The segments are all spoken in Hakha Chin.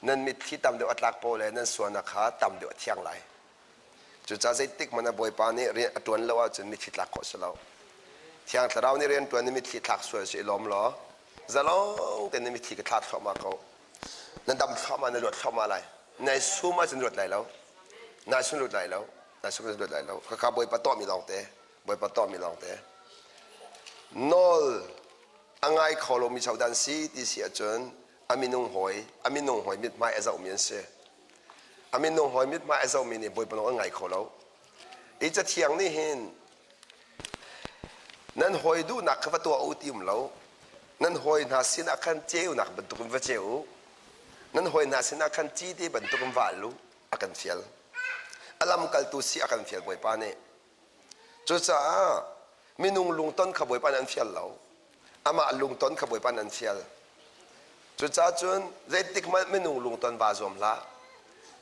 Nan mitthli tam deuh a tlak paoh le nan sualnak kha tam deuh a thiang lai. Cucaah zeitik hmanh ah Bawipa nih rian a ṭuan lo ahcun mitthli tlak khawh a si lo. Thiang Thlarau nih rian ṭuan i mitthli thlak sual si i lawm law zalong tein na mitthli ka thla thluahmah ko. Na dam thluahmah, na luat thluahmah lai. Nai sum ahcun luat lai lo. Nai sum luat lai lo. Nai sum luat lai lo. Khakha Bawipa tuahmi lawngte. Bawipa tuahmi lawngte. Nawl a ngai kho lomi chodan si ti si ahcun a minung hawi a minung hawi mithmai a zohmi an si. A minung hawi mithmai a zohmi nih Bawipa nawl an ngai kho lo. Hi cathiang nih hin nan hawi duhnak kha va tuah u ti um lo. Nan hawi hna sinah khan ceunak bantukin va ceu u. Nan hawi hna sinah khan cite bantukin va al u a kan fial. A lamkaltu si a kan fial Bawipa nih. Cucaah minung lungton kha Bawipa nih an fial lo. Amah lungton kha Bawipa nih an fial. Cucaah cun zeitik hmanh minung lungton vaa zuam hlah.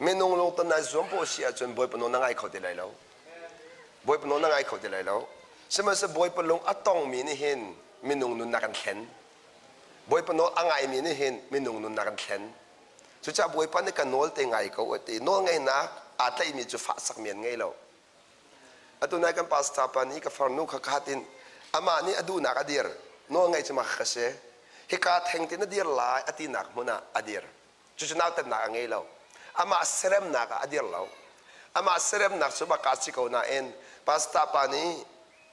Minung lungton nai zuam poh si ahcun Bawipa nawl na ngai kho ti lai lo. Bawipa nawl na ngai kho ti lai lo. Sihmanhsehlaw Bawipa lung a tongmi nih hin minung nunnak an thlen. Bawipa nawl a ngaimi nih hin minung nunnak an thlen. Cucaah Bawipa nih ka nawl te ngai ko a ti. Nawl ngaihnak aa tlaihmi cu fahsakmi an ngei lo. Atu nai kan pastor pa nih ka farnu kha khat in amah nih a duhnak a dir. Nawl ngaih cu mak ka si. Hika theng tin a dir lai a tinak hmun ah a dir. Cucu nautatnak a ngei lo. Amah seremnak ah a dir lo. Amah seremnak cu baka si ko nain pastor pa nih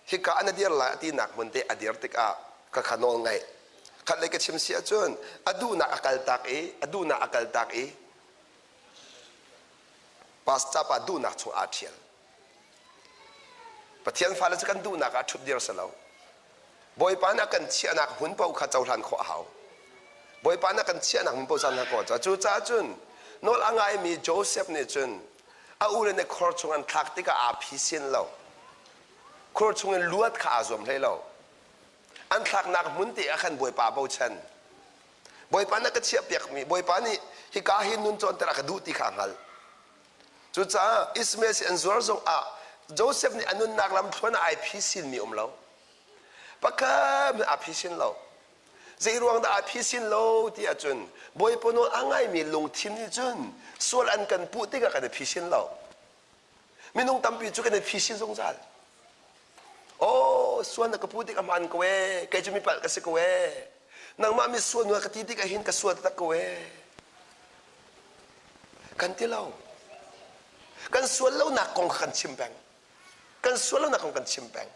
hika an a dir lai a tinak hmun te a dir tikah ka kha nawl ngaih. Khat lei ka chim si ahcun a duhnak a kaltak i a duhnak a kaltak i Pastor pa duhnak chung aa ṭhial. Pathian fale cu kan duhnak ah ṭhutdir si lo. Bawipa nih a kan chiahnak hmun paoh kha cohlan khawh a hau. Bawipa nih a kan chiahnak hmun paoh cohlan khawh a Cucaah cun nawl a ngaimi Joseph nih cun a ule nih khor chung an thlak tikah aa phisin lo. Khor chung in luat kha aa zuam hlei lo. An thlaknak hmun te ah khan Bawipa bochan. Bawipa nih a ka chiahpiakmi Bawipa nih hika hin nun cawnter a ka duh ti kha a hngalh. Cucaah Ishmael si an zuar zong ah Joseph nih a nunnak lamthluan ah ai phisinmi um lo. Pakhat hmanh aa phisin lo. Zei ruang dah aa phisin lo ti ahcun Bawipa nawl a ngaimi lungthin nih cun sual an kan puh tikah kan i phisin lo. Minung tampi cu kan i phisin zungzal. Oh, sual na ka pu tik a hmaan ko ee. Kei cu mi palh ka si ko ee. Nangmah mi sual na ka ti tik ah hin ka sual taktak ko ee. Kan ti lo. Kan sual lonak kong kha kan chim peng. Kan sual lonak kong kan chim peng.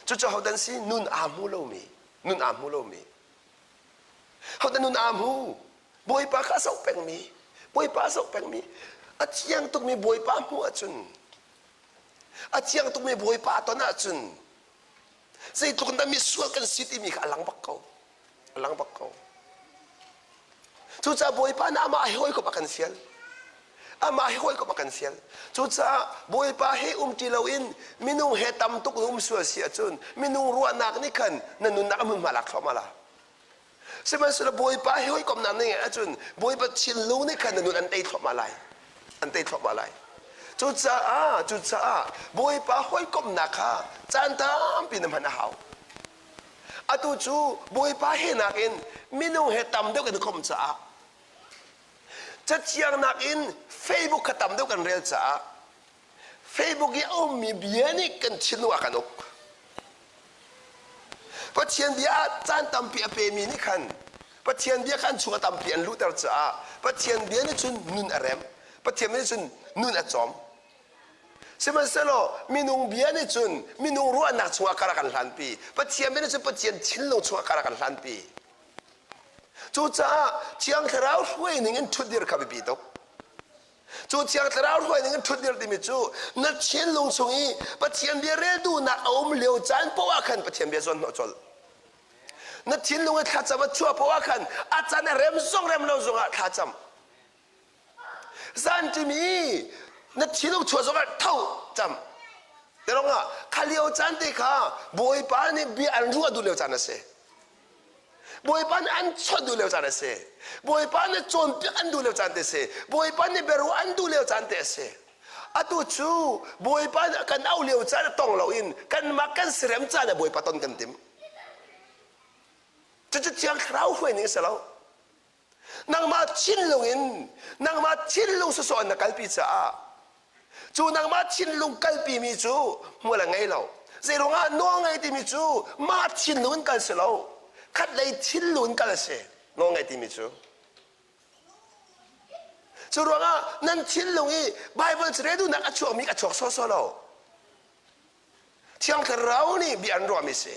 Cucu hodan si nun aa hmu lomi, nun aa hmu lomi. Hodah nun aa hmu? Bawipa kha a zoh pengmi, Bawipa a zoh pengmi, a thiang tukmi Bawipa hmuh ahcun A thiang tukmi Bawipa ton ahcun zeitluk in dah misual kan si timi kha a lang bak ko. A lang bak ko. Cucaah Bawipa nih amah he hawikom a kan fial. Amah he hawikom a kan fial. Cucaah Bawipa he um ti loin minung he tam tuk na um sual si ahcun minung ruahnak nih khan na nunnak a hmunhma lak thluahmah la. Sihmanhsehlaw Bawipa he hawikomhnak na ngeih ahcun Bawipa thinlung nih khan na nun an tei thluahmah lai. An tei thluahmah lai. Cucaah cucaah Bawipa hawikomhnak kha caan tampi na hman a hau. Atu cu Bawipa he nakin minung he tam deuh kan i komh caah cathiang nakin Facebook kha tam deuh kan rel caah Facebook i a ummi bia nih kan thinlung a kan uk. Pathian bia ah caan tampi a pemi nih khan Pathian bia kha an chung a tampi an luhter caah Pathian bia nih cun nun a remh. Pathian bia nih cun nun a cawm. Sihmanhsehlaw minung bia nih cun minung ruahnak chungah kar a kan hlanpi. Pathian bia nih cun Pathian thinlung chungah kar a kan hlanpi. Cucaah Thiang Thlarau hruai ning in ṭhutdir kha biapi tuk. Cu Thiang Thlarau hruai ning in ṭhutdir timi cu na thinlung chung i Pathian bia rel duhnak a um lio caan poah ah khan Pathian bia zawn hnawh colh. Na thinlung i thlacam a chuah poah ah khan a can a rem zong rem lo zongah thlacam. Zan timi na thinlung chuah zongah tho cam. Terongah kha lio caan te kha Bawipa nih bia an ruah duh lio caan a si. Bawipa nih an chawnh duh lio caan a si. Bawipa nih cawnpiak an duh lio caan te a si. Bawipa nih biaruah an duh lio caan te a si. Atu cu Bawipa nih kan auh lio caan a tong loin kanmah kan sirem caan ah Bawipa ton kan tim. Cucu Thiang Thlarau hruai ning a si lo. Nangmah thinlung in nangmah thinlung sawsawh in na kalpi caah cu nangmah thinlung kalpi mi cu hmual a ngei lo. Zeiruangah nawl ngei timi cu mah thinlung in kal si lo. Khatlei thinlung in kal a si. Nawl ngei timi cu. Cu ruangah nan thinlung i Bible cu duhnak a chuakmi a chuak sawsawh lo. Thiang Thlarau nih bia an ruahmi si.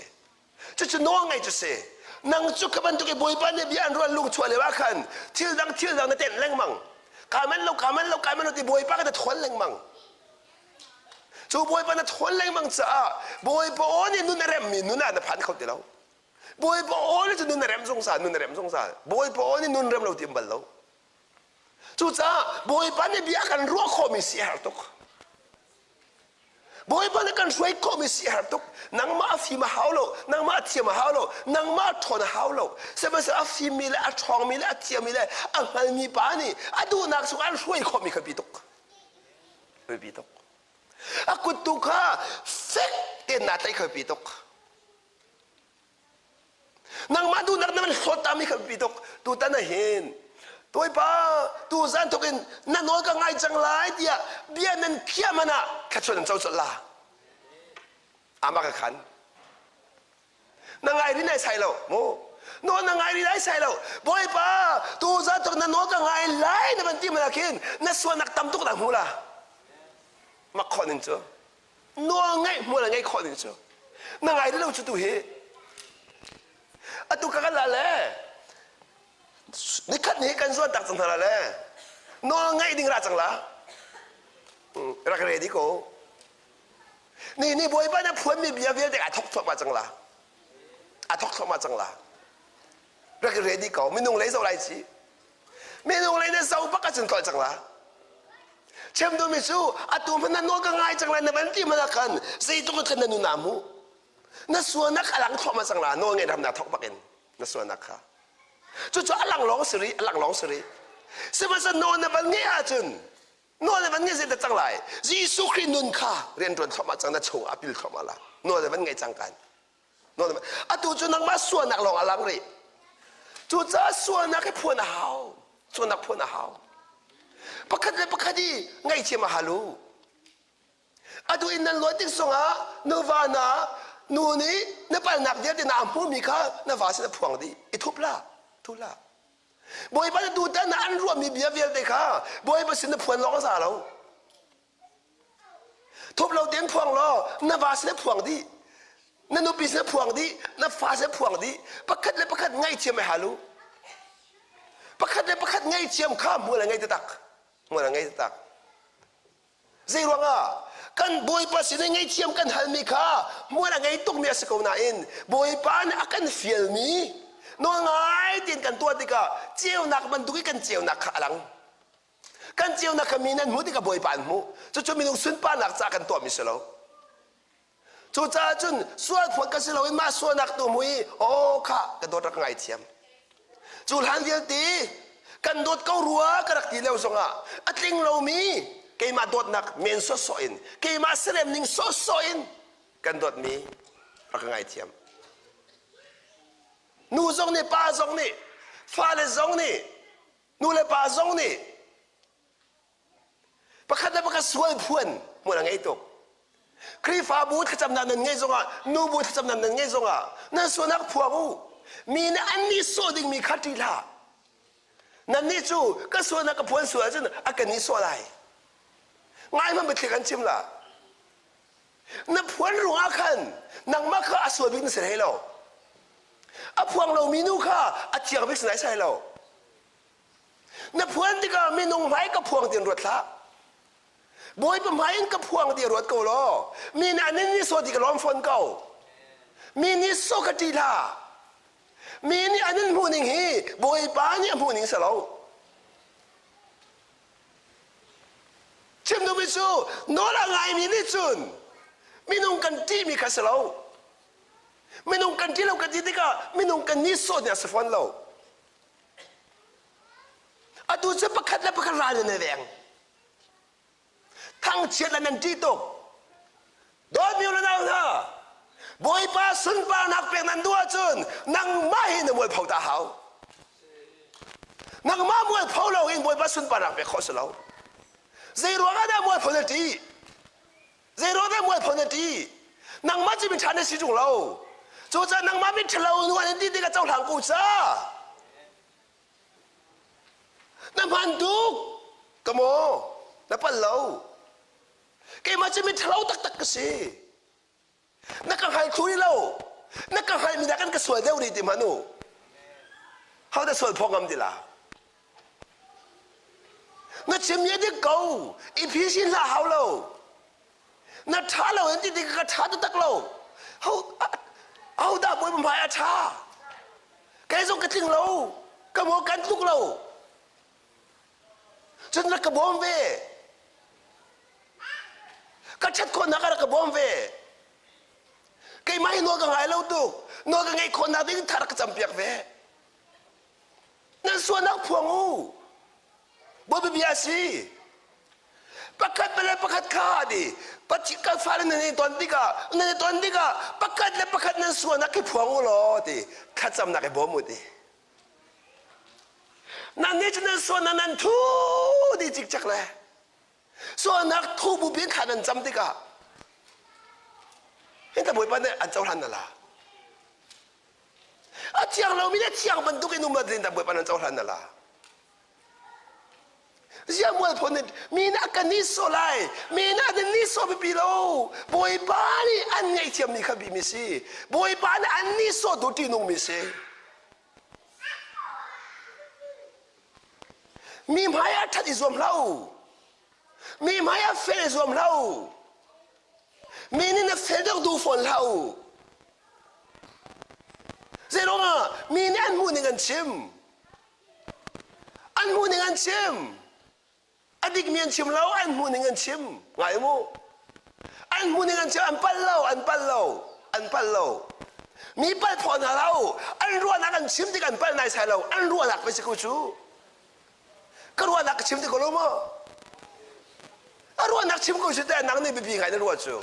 Cucu nawl ngei cu si. Nang cu kha bantuk i Bawipa nih bia an ruah lung chuah lio ah khan thil dang thil dang na tenh lengmang. Kaa manh lo, kaa manh lo, kaa manh lo ti Bawipa ka na thawn lengmang. Cu Bawipa na thawn lengmang caah Bawipa aw nih nun a remmi nun ah na phan kho ti lo. Bawipa aw nih cu nun a rem zungzal, nun a rem zungzal. Bawipa aw nih nun rem lo ti um bal lo. Cucaah Bawipa nih bia kan ruah khawhmi si a herh tuk. Bawipa nih kan hruai khawhmi si a herh tuk. Nangmah a fim a hau lo, nangmah a thiam a hau lo, nangmah a ṭhawn a hau lo. Sihmanhsehlaw a fimmi le a ṭhawngmi le a thiammi le a hngalmi pa nih a duhnak chung an hruai khawhmi kha bi tuk. Biapi tuk. A kut tu kha fek tein naa tlaih kha biapi tuk. Nangmah duhnak na van hlawt tami kha biapi tuk. Tutan ah hin Bawipa tu zan thawk in na nawl ka ngai cang lai tiah bia nan khiah man ah thluachuah nan co colh la. Amah ka khan. Na ngai ri nai sai lo mu. Nawl na ngai ri nai sai lo. Bawipa tu zan thawk na nawl ka ngai lai na van ti man ah khin na sualnak tam tuk na hmu la. Mak khawh ning cu. Nawl ngaih hmual a ngeih khawh ning cu na ngai lo cu tu hi atu ka kan la le nikhat ni kan zuan tak cang hna la le nawl ngaih ding ra cang la rak ready ko ni ni bawipa na phuan mi bia vialte a thok thluahmah cang la a thok thluahmah cang la rak ready ko minung lei zo lai ci Minung lei na zo bak ahcun tlolh cang la. Chim duhmi cu atu hmanh na nawl ka ngai cang lai na van ti hmanh ah khan zeitluk in khan na nun aa hmuh. Na sualnak a lang thluahmah cang la nawl ngeih ram naa thawk bak in na sualnak kha. Cucu a lang lawng si rih, a lang lawng si rih. Sihmanhsehlaw nawl na van ngeih ahcun nawl na van ngeih zei dah cang lai? Jesuh Khrih nun kha rian ṭuan thluahmah cang na chungah a pil thluahmah la. Nawl na van ngeih cang kan. Atu cu nangmah sualnak lawng a lang rih. Cucaah sualnak hi phuan a hau. Sualnak phuan a hau. Pakhat le pakhat i ngaihthiam a hal u. Atu in nan luat tik zongah nuva na nu nih na palnak vialte na hmuhmi kha na va sin a phuang dih. I thup hlah. Thup hlah. Bawipa na tutan ah an ruahmi bia vialte kha Bawipa sin na phuan lawng a za lo. Thup lo tein phuang law na va sin phuang dih na nupi sin phuang dih na fa sin phuang dih pakhat le pakhat ngaihthiam ai hal u pakhat le pakhat ngaihthiam kha hmual a ngei taktak hmual a ngei taktak zei ruangah kan bawipa sin i ngaihthiam kan halmi kha hmual a ngei tukmi a si ko nain bawipa nih a kan fialmi nawl ngai tein kan tuah tikah ceunak bantuk i kan ceunak kha a lang Kan ceunak kha mi nan hmuh tikah Bawipa an hmuh. Cucu minung sunparnak caah kan tuahmi si lo. Cucaah cun sual phawt ka si loin mah sualnak tu hmu i aw kha ka dawt rak ngaithiam. Cu hlan vialte kan dawt ko rua ka rak ti lio zongah a tling lomi keimah dawtnak men sawsawh in keimah serem ning sawsawh in kan dawtmi rak ka ngaithiam. Nu zong nih pa zong nih fale zong nih Nu le pa zong nih pakhat le pakhat sual phuan hmual a ngei tuk. Khrihfabu thlacamnak nan ngeih zongah nubu thlacamnak nan ngeih zongah nan sualnak phuang u. Mi nih an nih sawh dingmi kha ṭih hlah. Nannih cu ka sualnak ka phuan sual ahcun a kan nih sawh lai. Ngai hmanh biathli kan chim la. Na phuan ruangah khan nangmah kha a sual bik na si hlei lo. A phuang lomi nu kha a thiang bik si nai sai lo. Na phuan tikah minung hmai ka phuang ti in ruat hlah. Bawipa hmai in ka phuang ti ruat ko law mi nih an in sawh ti ka lawm fawn ko. Mi nih sawh ka ṭih hlah. Mi nih an in hmuh ning hi Bawipa nih a hmuh ning si lo. Chim duhmi cu nawl a ngaimi nih cun minung kan ṭihmi kha si lo. Minung kan ṭih lo kan ti tikah minung kan nihsawh ding a si fawn lo. Atu cu pakhat le pakhat ral nan i veng. Thangchiat le nan ṭih tuk. Dawtmi u le nau hna, Bawipa sunparnak pek nan duh ahcun nangmah hi na mualpho ta hau. Nangmah mualpho lo in Bawipa sunparnak pek khawh si lo. Zei ruang ah dah mualpho na ṭih? Zei ruang dah mualpho na ṭih? Nangmah cu miṭha na si ṭung lo. Cucaah nangmah miṭhalo nu an ti tikah cohlang ko ca. Na hman tuk. Ka maw? Na palh lo. Keimah cu miṭhalo taktak ka si. Na ka hngal thlu rih lo. Na ka hngalmi nakin ka sual deuh rih ti hmanh u. Ho dah sual phaw ngam ti la? Na chimmi a dik ko. I phisin hlah hau lo. Na ṭha lo in ti tik ka ṭha taktak lo. Ho ho dah bawi hmai a ṭha? Kei zong ka tling lo. Ka maw kan tluk lo. Cun rak ka bawm ve. Ka ṭhat khawhnak ah rak ka bawm ve. Keimah hi nawl ka ngai lo tuk. Nawl ka ngeih khawhnak ding tha rak ka campiak ve. Nan sualnak phuang u. Bawipa bia a si. Pakhat le pakhat kha ti Pathian kan fale nan i ton tikah nan i ton tikah pakhat le pakhat nan sualnak khi phuang u law ti thlacamnak i bawm u ti. Nan nih cu nan sualnak nan thu dih cikcek le sualnak thu bu bin kha nan cam tikah hinta Bawipa nih an cohlan na la. A thiang lomi le thiang bantuk in um dah Bawipa nan cohlan na la. Ziah mualpho nih mi nih a kan nihsawh lai mi nih an nihsawh biapi lo Bawipa nih an ngaihthiammi kha bimi si Bawipa nih an nihsawhtu ṭihnungmi si mi hmai ah ṭhat i zuam hlah u mi hmai ah fel i zuam hlah u mi nih na fel deuh duh fawn hlah u zeiruangah mi nih an hmuh ning an chim An hmuh ning an chim. A dikmi an chim lo, an hmuh ning an chim. Ngai mu. An hmuh ning an chim, an palh lo, an palh lo, an palh lo. Mi palh phaw hna lo. An ruahnak an chim tik an palh naisai lo. An ruahnak pei si ko cu. Ka ruahnak ka chim ti ko lo maw? A ruahnak chim ko si teh nang nih biapi ngai na ruah cu.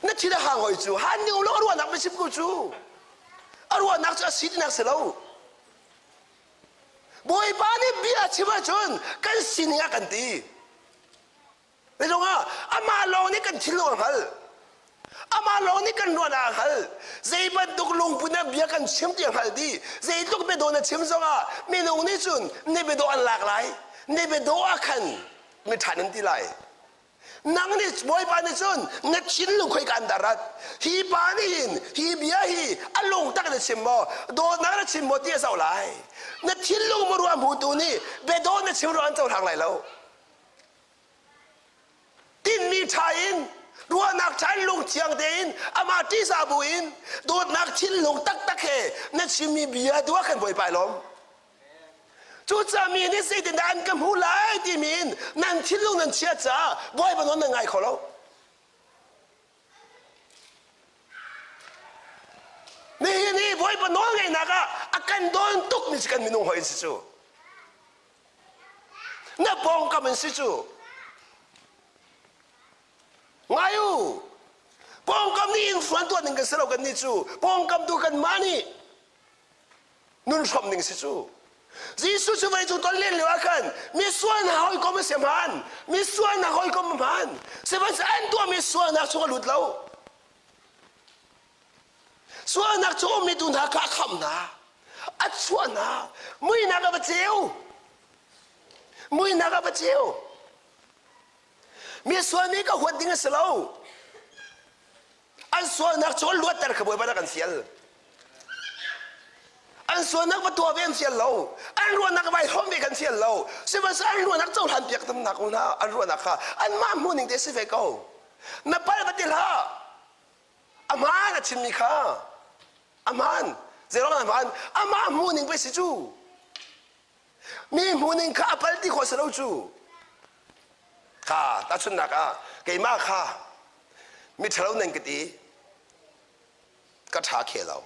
Na thin a hang hoi cu. Han ning lo a ruahnak pei chim ko cu. A ruahnak cu a si tinak si lo. Bawipa nih bia a chim ahcun kan sining ah kan ti. Zeiruang ah amah lawng nih kan thinlung a hngalh. Amah lawng nih kan ruahnak a hngalh. Zei bantuk lungput na bia kan chim ti a hngalh dih. Zeitluk biadawh na chim zongah minung nih cun na biadawh an lak lai. Na biadawh ah khan miṭha nan ti lai. Nang nih Bawipa nih cun na thinlung khoika an dah rat? Hi pa nih hin hi bia hi a lungtak na chim maw? Dawtnak na chim maw ti a zoh lai. Na thinlung muru a hmutu nih biadawh na chim ruang an cohlang lai lo. Tinhmi ṭha in ruahnak ṭha in lungthiang tein amah ṭihzah bu in dawtnak thinlung taktak he na chimmi bia tu ah khan Bawipa i lawm. Cucaah mi nih zeitindah an ka hmuh lai timi in nan thinlung nan chiat caah Bawipa nawl nan ngai kho lo. Nihin hi Bawipa nawl ngeihnak ah a kan dawn tukmi cu kan minung hawi in si cu. Na pawngkam in si cu. Ngai u! Pawngkam nih in fuan tuah ning kan si lo kan nih cu. Pawngkam tu kanmah nih nun hrawmh ning si cu. Jesuh cu vawleicung ton len lio ah khan misual hna hawikom a si hmaan. Misual hna hawikom a hmaan. Sihmanhsehlaw an tuahmi sualnak chung a lut lo. Sualnak chung ummi tu hna kha a khamh hna. A chuah hna. Muihnak a va ceu. Muihnak a va ceu. Mi sualmi ka huat ding a si lo. An sualnak cu luatter kha Bawipa nih kan fial. An sualnak va tuah ve an fial lo. An ruahnak vai hrawm ve kan fial lo. Sihmanhsehlaw an ruahnak cohlan piak tamnak ko hna. An ruahnak kha anmah hmuhning te si ve ko. Na palh va ti hlah. A hmaan a chimmi kha. A hmaan. Zeiruang a hmaan? Amah hmuhning pei si cu. Mi hmuhning kha a pal ti khawh si lo cu. Kha tahchunhnak ah keimah kha miṭhalo nan ka ti ka ṭha khe lo.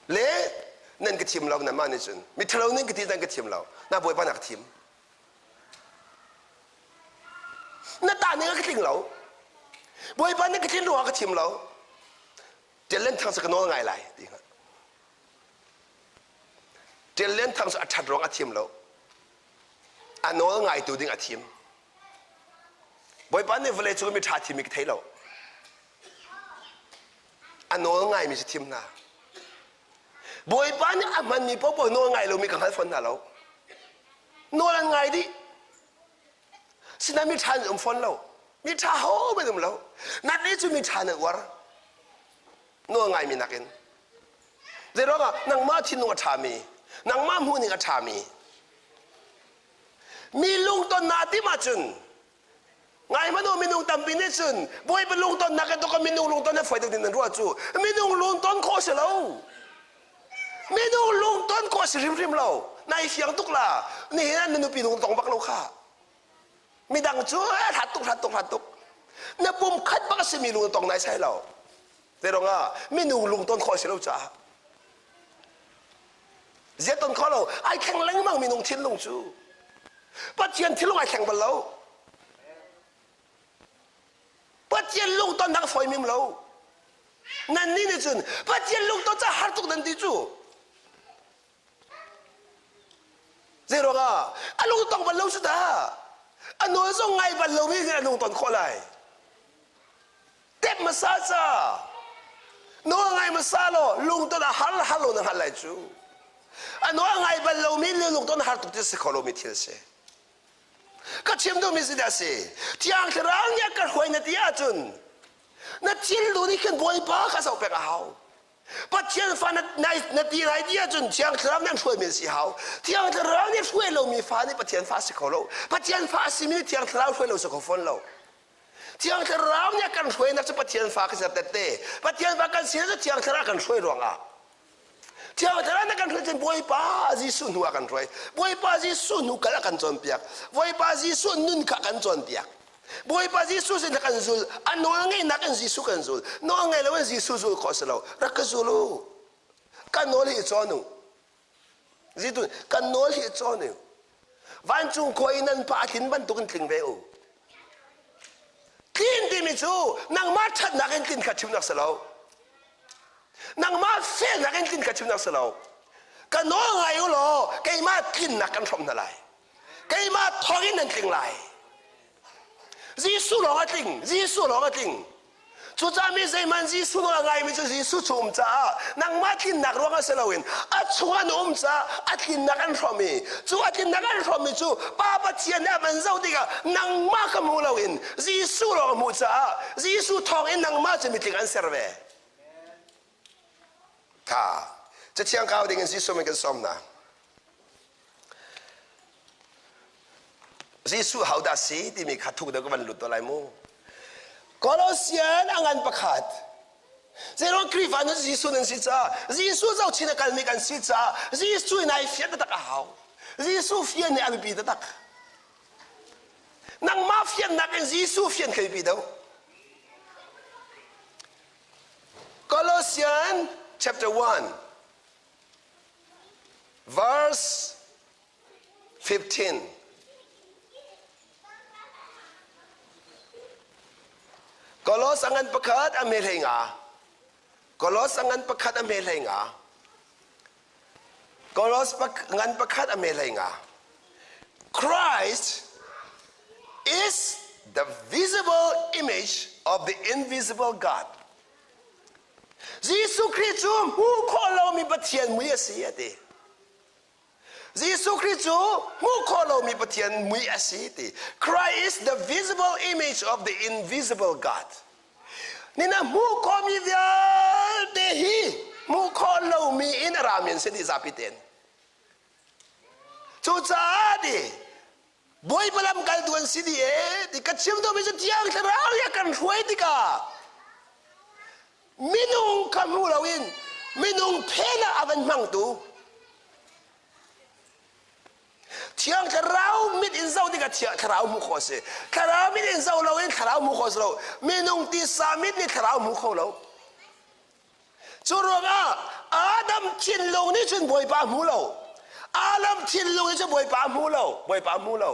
Le nan ka thim lo nanmah nih cun miṭhalo nan ka ti nan ka thim lo na bawipa na ka thim. Na ta ning a ka tling lo. Bawipa nih ka tlin ruangah ka thim lo. Ṭial Lian Thang cu ka nawl ngai lai ti hnga. Ṭial Lian Thang cu a ṭhat ruang a thim lo. A nawl ngaitu ding a thim. Bawipa nih vawlei cung mi ṭha thimi ka thei lo. A nawl ngaimi cu thim hna. Bawipa nih a hmanmi paohpaoh nawl ngai lomi ka hngal fawn hna lo. Nawl an ngai dih. Sinain mi ṭha an um fawn lo. Mi ṭha ho an um lo. Nannih cu mi ṭha nan uar. Nawl ngaimi nakin. Zeiruangah nangmah thinlung a ṭhami, nangmah hmuhning a ṭhami, mi lungton naa timh ahcun ngai hmanh u minung tampi nih cun Bawipa lungtonnak kan tuk minung lungton a fawi deuh ding nan ruah cu minung lungton khawh si lo. Minung lungton khawh si hrimhrim lo. Nai fiang tuk la. Nihin ah na nupi lung tong bak lo kha. Midang cu hrat tuk hrat tuk hrat tuk. Na pum khat bak a simi lung tong nai sai lo. Zeirong ah minung lungton khawh si lo caah. Zia ton kho lo. Ai thleng lengmang minung thinlung cu. Pathian thinlung ai thleng bal lo. Pathian lungton nak fawi mim lo. Nannih nih cun Pathian lungton ca har tuk nan ti cu. Zeiruangah a lungtong bal lo cu ta. A nawl zong ngai bal lomi nih a lungton khawh lai. Tep hmasa ca. Nawl ngai hmasa law lungton a har har lo na hngalh lai cu. A nawl ngai bal lomi nih lungton har tuk ti si kho lomi thil si. Ka chim duhmi si dah si. Thiang Thlarau nih a ka hruai na ti ahcun na thinlung nih khin Bawipa kha zoh peng a hau. Pathian fa na, na, na ti lai ti ahcun Thiang Thlarau nih an hruaimi an si hau. Thiang Thlarau nih hruai lomi fa nih Pathian fa si kho lo. Pathian fa a simi nih Thiang Thlarau hruai lo si kho fawn lo. Thiang Thlarau nih a kan hruainak cu Pathian fa kan si tette. Pathian fa kan si cu Thiang Thlarau kan hruai ruangah. Thiang Thlarau nih kan hruai cun Bawipa Jesuh hnu ah kan hruai. Bawipa Jesuh hnu kal a kan cawnpiak. Bawipa Jesuh nun kha kan cawnpiak. Bawipa Jesuh sin kan zul. A nawl ngeihnak in Jesuh kan zul. Nawl ngei lo in Jesuh zul khawh si lo. Rak ka zul u. Kan nawl hi i cawn u. Jesuh kan nawl hi i cawn u. Vancung khua i nan pa a tlin bantukin tling ve u. Tlin timi cu nangmah ṭhatnak in tlin kha chimnak si lo. Nangmah felnak in tlin kha chimnak si lo. Ka nawl ngai u law keimah tlinnak kan hrawmh hna lai. Keimah thawng in nan tling lai. Jesuh lawng a tling. Jesuh lawng a tling. Cucaah mi zeihmanh Jesuh nawl a ngaimi cu Jesuh chung um caah nangmah tlinnak ruangah si loin a chung an um caah a tlinnak an hrawm i cu a tlinnak an hrawmmi cu Pa Pathian nih a van zoh tikah nangmah ka hmu loin Jesuh lawng a hmuh caah Jesuh thawng in nangmah cu mitling an ser ve. Kha cathiang kau ding in Jesuh min kan sawm hna. Jesuh hodah si timi kha thuk deuh ka van lut to lai mu. Colossian a ngan pakhat. Zeiruang Khrihfa nu Jesuh nan si caah Jesuh zohchin a kalmi kan si caah Jesuh in ai fian taktak a hau. Jesuh fian nih a biapi taktak. Nangmah fiannak in Jesuh fian kha biapi deuh. Colossian chapter 1 verse 15. Kolos a ngan pakhat a hme hlei nga. Kolos a ngan pakhat a hme hlei nga. Kolos ngan pakhat a hme hlei nga. Christ is the visible image of the invisible God. Jesuh Khrih cu hmuh khawh lomi Pathian mui a si a ti. Jesuh Khrih cu hmuh khawh lomi Pathian mui a si ti. Christ is the visible image of the invisible God. Nina hmuh khawhmi vialte hi hmuh khawh lomi in a rami an si dih zapi tein. Cucaah ti Bawipa lamkaltu an si dih ee ti ka chim duhmi cu Thiang Thlarau nih a kan hruai tikah minung kha hmu loin minung phen ah a van hmangtu Thiang Thlarau mit in zoh tikah Thiang Thlarau hmuh khawh a si. Thlarau mit in zoh loin Thlarau hmuh khawh a si lo. Minung tisa mit nih Thlarau hmu kho lo. Cu ruangah Adam thinlung nih cun Bawipa hmu lo. Adam thinlung nih cun Bawipa hmu lo. Bawipa hmu lo.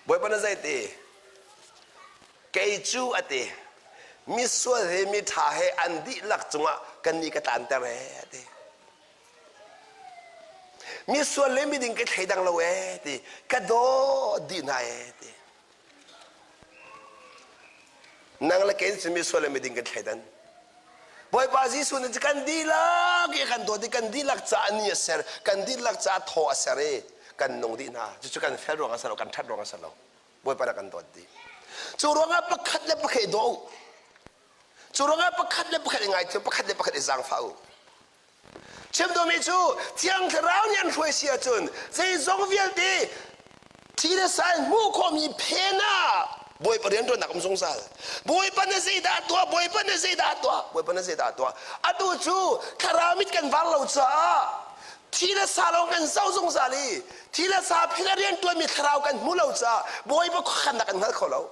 Bawipa na zei ti? Kei cu a ti. Misual he miṭha he an dihlak cungah kannih ka tlanter ee ti. Misual le miding ka thleidang lo ee ti. Ka dawt dih hna ee ti. Nang le kei cu misual le miding kan thleidan. Bawipa Jesuh nih kan dihlak i kan dawt i kan dihlak caah ni a ser, kan dihlak caah thaw a ser i kan nung dih hna. Cucu kan fel ruang a si lo, kan ṭhat ruang a si lo. Bawipa nih kan dawt dih. Cu ruangah pakhat le pakhat i daw u. Cu ruangah pakhat le pakhat i ngaithiam, pakhat le pakhat i zaangfah u. Chim duhmi cu Thiang Thlarau nih an hruai si ahcun zeizong vialte thi le sa in hmuh khawhmi phen ah Bawipa rianṭuannak um zungzal. Bawipa na zeidah tuah, Bawipa na zeidah tuah, Bawipa na zeidah tuah. Atu cu Thlarau mit kan var lo caah thi le sa lawng kan zoh zungzal i thi le sa phen a rianṭuanmi Thlarau kan hmu lo caah Bawipa khuakhannak kan hngal kho lo.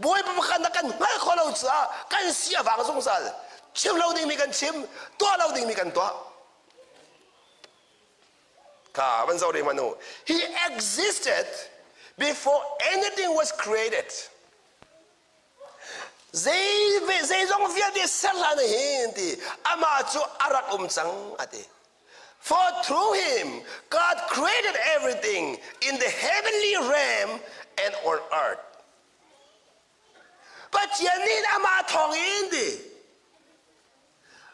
Bawipa pakhat kan hngalh khawh lo caah kan si a vang zungzal. Chim lo dingmi kan chim, tuah lo dingmi kan tuah. Ka van zoh rih hmanh u. He existed before anything was created. Zei zeizong vialte ser hlan hin ti amah cu a rak um cang a ti. For through him God created everything in the heavenly realm and on earth. Pathian nih amah thawng in ti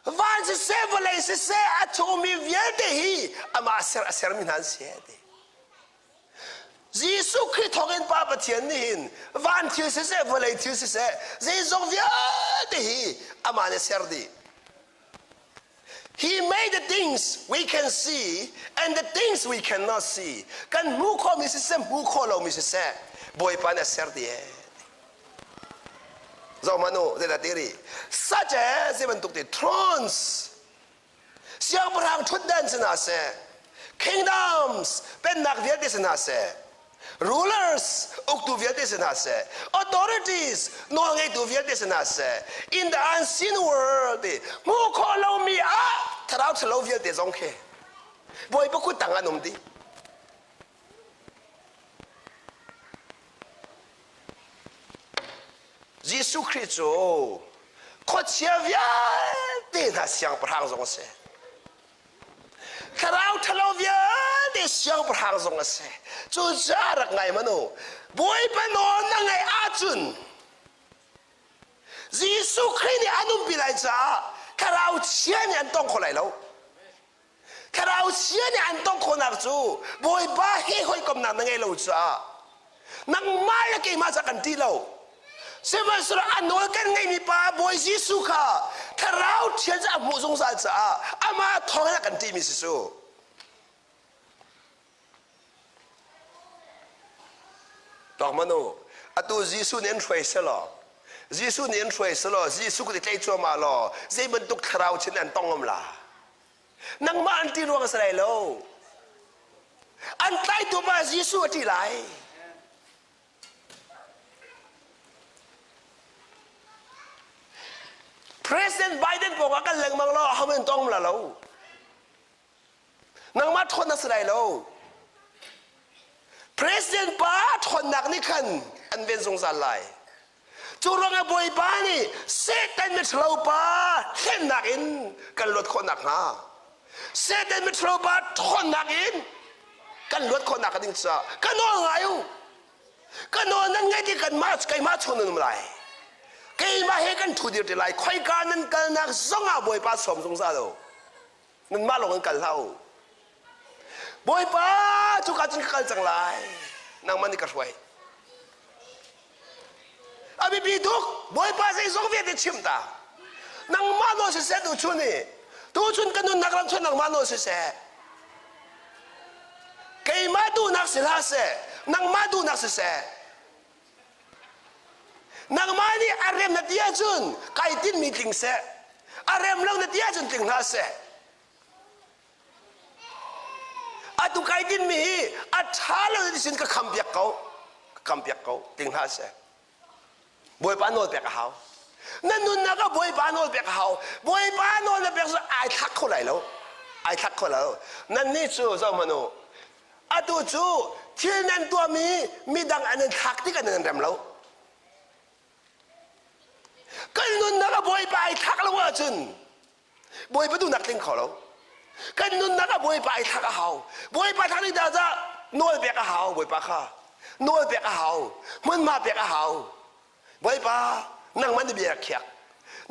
van siseh vawlei siseh a chungmi vialte hi amah ser a sermi hna an si ti. Jesuh Khrih thawngin Pa Pathian nih hin van thil siseh vawlei thil siseh zeizong vialte hi amah nih a ser dih. He made the things we can see and the things we cannot see. Kan hmuh khawhmi siseh, hmuh khawh lomi siseh, Bawipa nih a ser ti ee. Zoh hmanh u, zeidah ti rih? Such as zei bantuk ti thrones, siangpahrang ṭhutdan si hna seh, kingdoms, pennak vialte si hna seh, rulers uktu vialte si hna seh authorities nawlngeitu vialte si hna seh in the unseen world hmuh khawh lomi ah thlarau ṭhalo vialte zong khi Bawipa kut tang an um dih Jesuh Khrih cu khuachia vialte hna siangpahrang zong a si Thlarau ṭhalo vialte siangpahrang zong a si. Cucaah rak ngai hmanh u. Bawipa nawl na ngaih ahcun Jesuh Khrih nih an umpi lai caah thlarau chia nih an tong kho lai lo. Thlarau chia nih an tong khawhnak cu Bawipa he hawikomnak na ngei lo caah nangmah le keimah ca kan ṭih lo. Sihmanhsehlaw a nawl kan ngeihmi pa Bawi Jesuh kha thlarau thian cu a hmuh zungzal caah amah thawng in a kan ṭihmi si cu. Tawk man u, atu Jesuh nih an hruai selaw, Jesuh nih an hruai selaw, Jesuh kut i tlaih cuahmah law, zei bantuk thlarau chin an tong ngam la? Nangmah an ṭih ruang a si lai lo. An tlaitu pa Jesuh a ṭih lai. President Biden pawngah kal lengmang law aho in tong la lo. Nangmah ṭhawn na si lai lo. President pa ṭhawnnak nih khan an ven zungzal lai. Cu ruangah Bawipa nih Satan miṭhalo pa hlennak in kan luat khawh nakhnga Satan miṭhalo pa ṭhawnnak in kan luat khawh nak ding caah ka nawl ngai u. Ka nawl nan ngaih ti kanmah keimah chung nan um lai. Keimah he kan ṭhu dir ti lai. Khoika nan kalnak zongah Bawipa sawm zungzal u. Nanmah lawng in kal hlah u. Bawipa cuka cun ka kal cang lai. Nangmah nih ka hruai. A biapi tuk. Bawipa zeizong vialte chim ta. Nangmah nawl siseh tuchun i tuchun ka nunnak ram chun nangmah nawl siseh. Keimah duhnak si hlah seh, nangmah duhnak siseh. Nangmah nih a rem na ti ahcun kai tinhmi tling seh. A rem lo na ti ahcun tling hlah seh. Atu kai tinhmi hi a ṭha lo na ti cun ka kham piak ko. Ka kham piak ko. Tling hlah seh. Bawipa nawl pek a hau. Na nunnak ah Bawipa nawl pek a hau. Bawipa nawl na pek cu ai thlak kho lai lo. Ai thlak kho lo. Nannih cu zoh hmanh u. Atu cu thil nan tuahmi midang an in thlak tikah nan rem lo. Kan nunnak a Bawipa ai thlak lo ahcun Bawipa duhnak tling kho lo. Kan nunnak ah Bawipa ai thlak a hau. Bawipa thlak ding dah nawl pek a hau Bawipa kha. Nawl pek a hau. Hmunhma pek a hau. Bawipa nangmah nih bia rak khiak.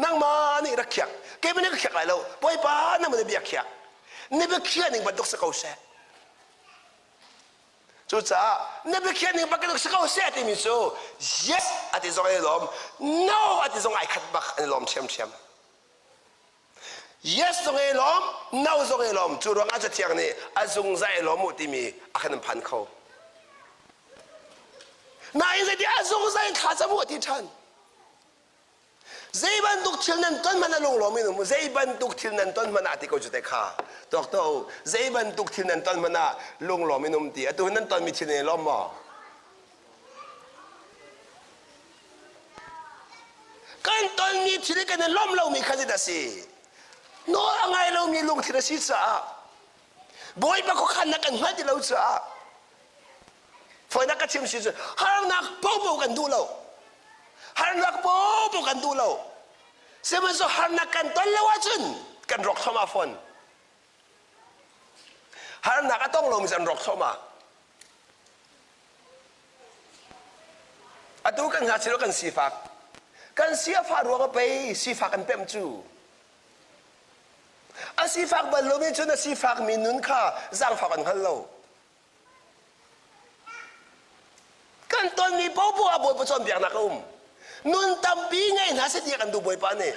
Nangmah nih rak khiak. Keimah nih ka khiak lai lo. Bawipa nangmah nih bia khiak. Na biakhiah ning bantuk si ko seh. Cucaah na biakhiah ning bantuk si ko seh timi cu yes a ti zong ai lawm, no a ti zong ai khat bak an i lawm ṭhiamṭhiam. Yes zong i lawm, no zong i lawm. Cu ruangah Cathiang nih a zungzal i lawm u timi a kan phan kho. Nain zeiti a zungzal in thla cam u a ti ṭhan. Zei bantuk thil nan ton hmanh a lunglawm in um u. Zei bantuk thil nan ton hmanh ah ti ko cu te kha. Tuak to u. Zei bantuk thil nan ton hmanh ah lunglawm in um ti. Atu nan tonmi thil nan i lawm maw? Kan tonmi thil i kan i lawmh lomi kha zeidah a si? Nawl a ngai lomi lungthin a si caah Bawipa khuakhannak kan hngalh ti lo caah fawinak ka chim si cu harnak popo kan duh lo. Harnak popo kan duh lo. Sihmanhsehlaw harnak kan ton lo ahcun kan rawk thluahmah fawn. Harnak a tong lomi cu an rawk thluahmah. Atu kan ngakchia kan sifak. Kan si a fah ruang ah pei sifak kan pemh cu. A sifak bal lomi cun a sifakmi nun kha zaangfak an hngal lo. Kan tonmi popoh ah Bawipa cawnpiaknak a um. Nun tampi ngei hna seh tiah kan duh Bawipa nih.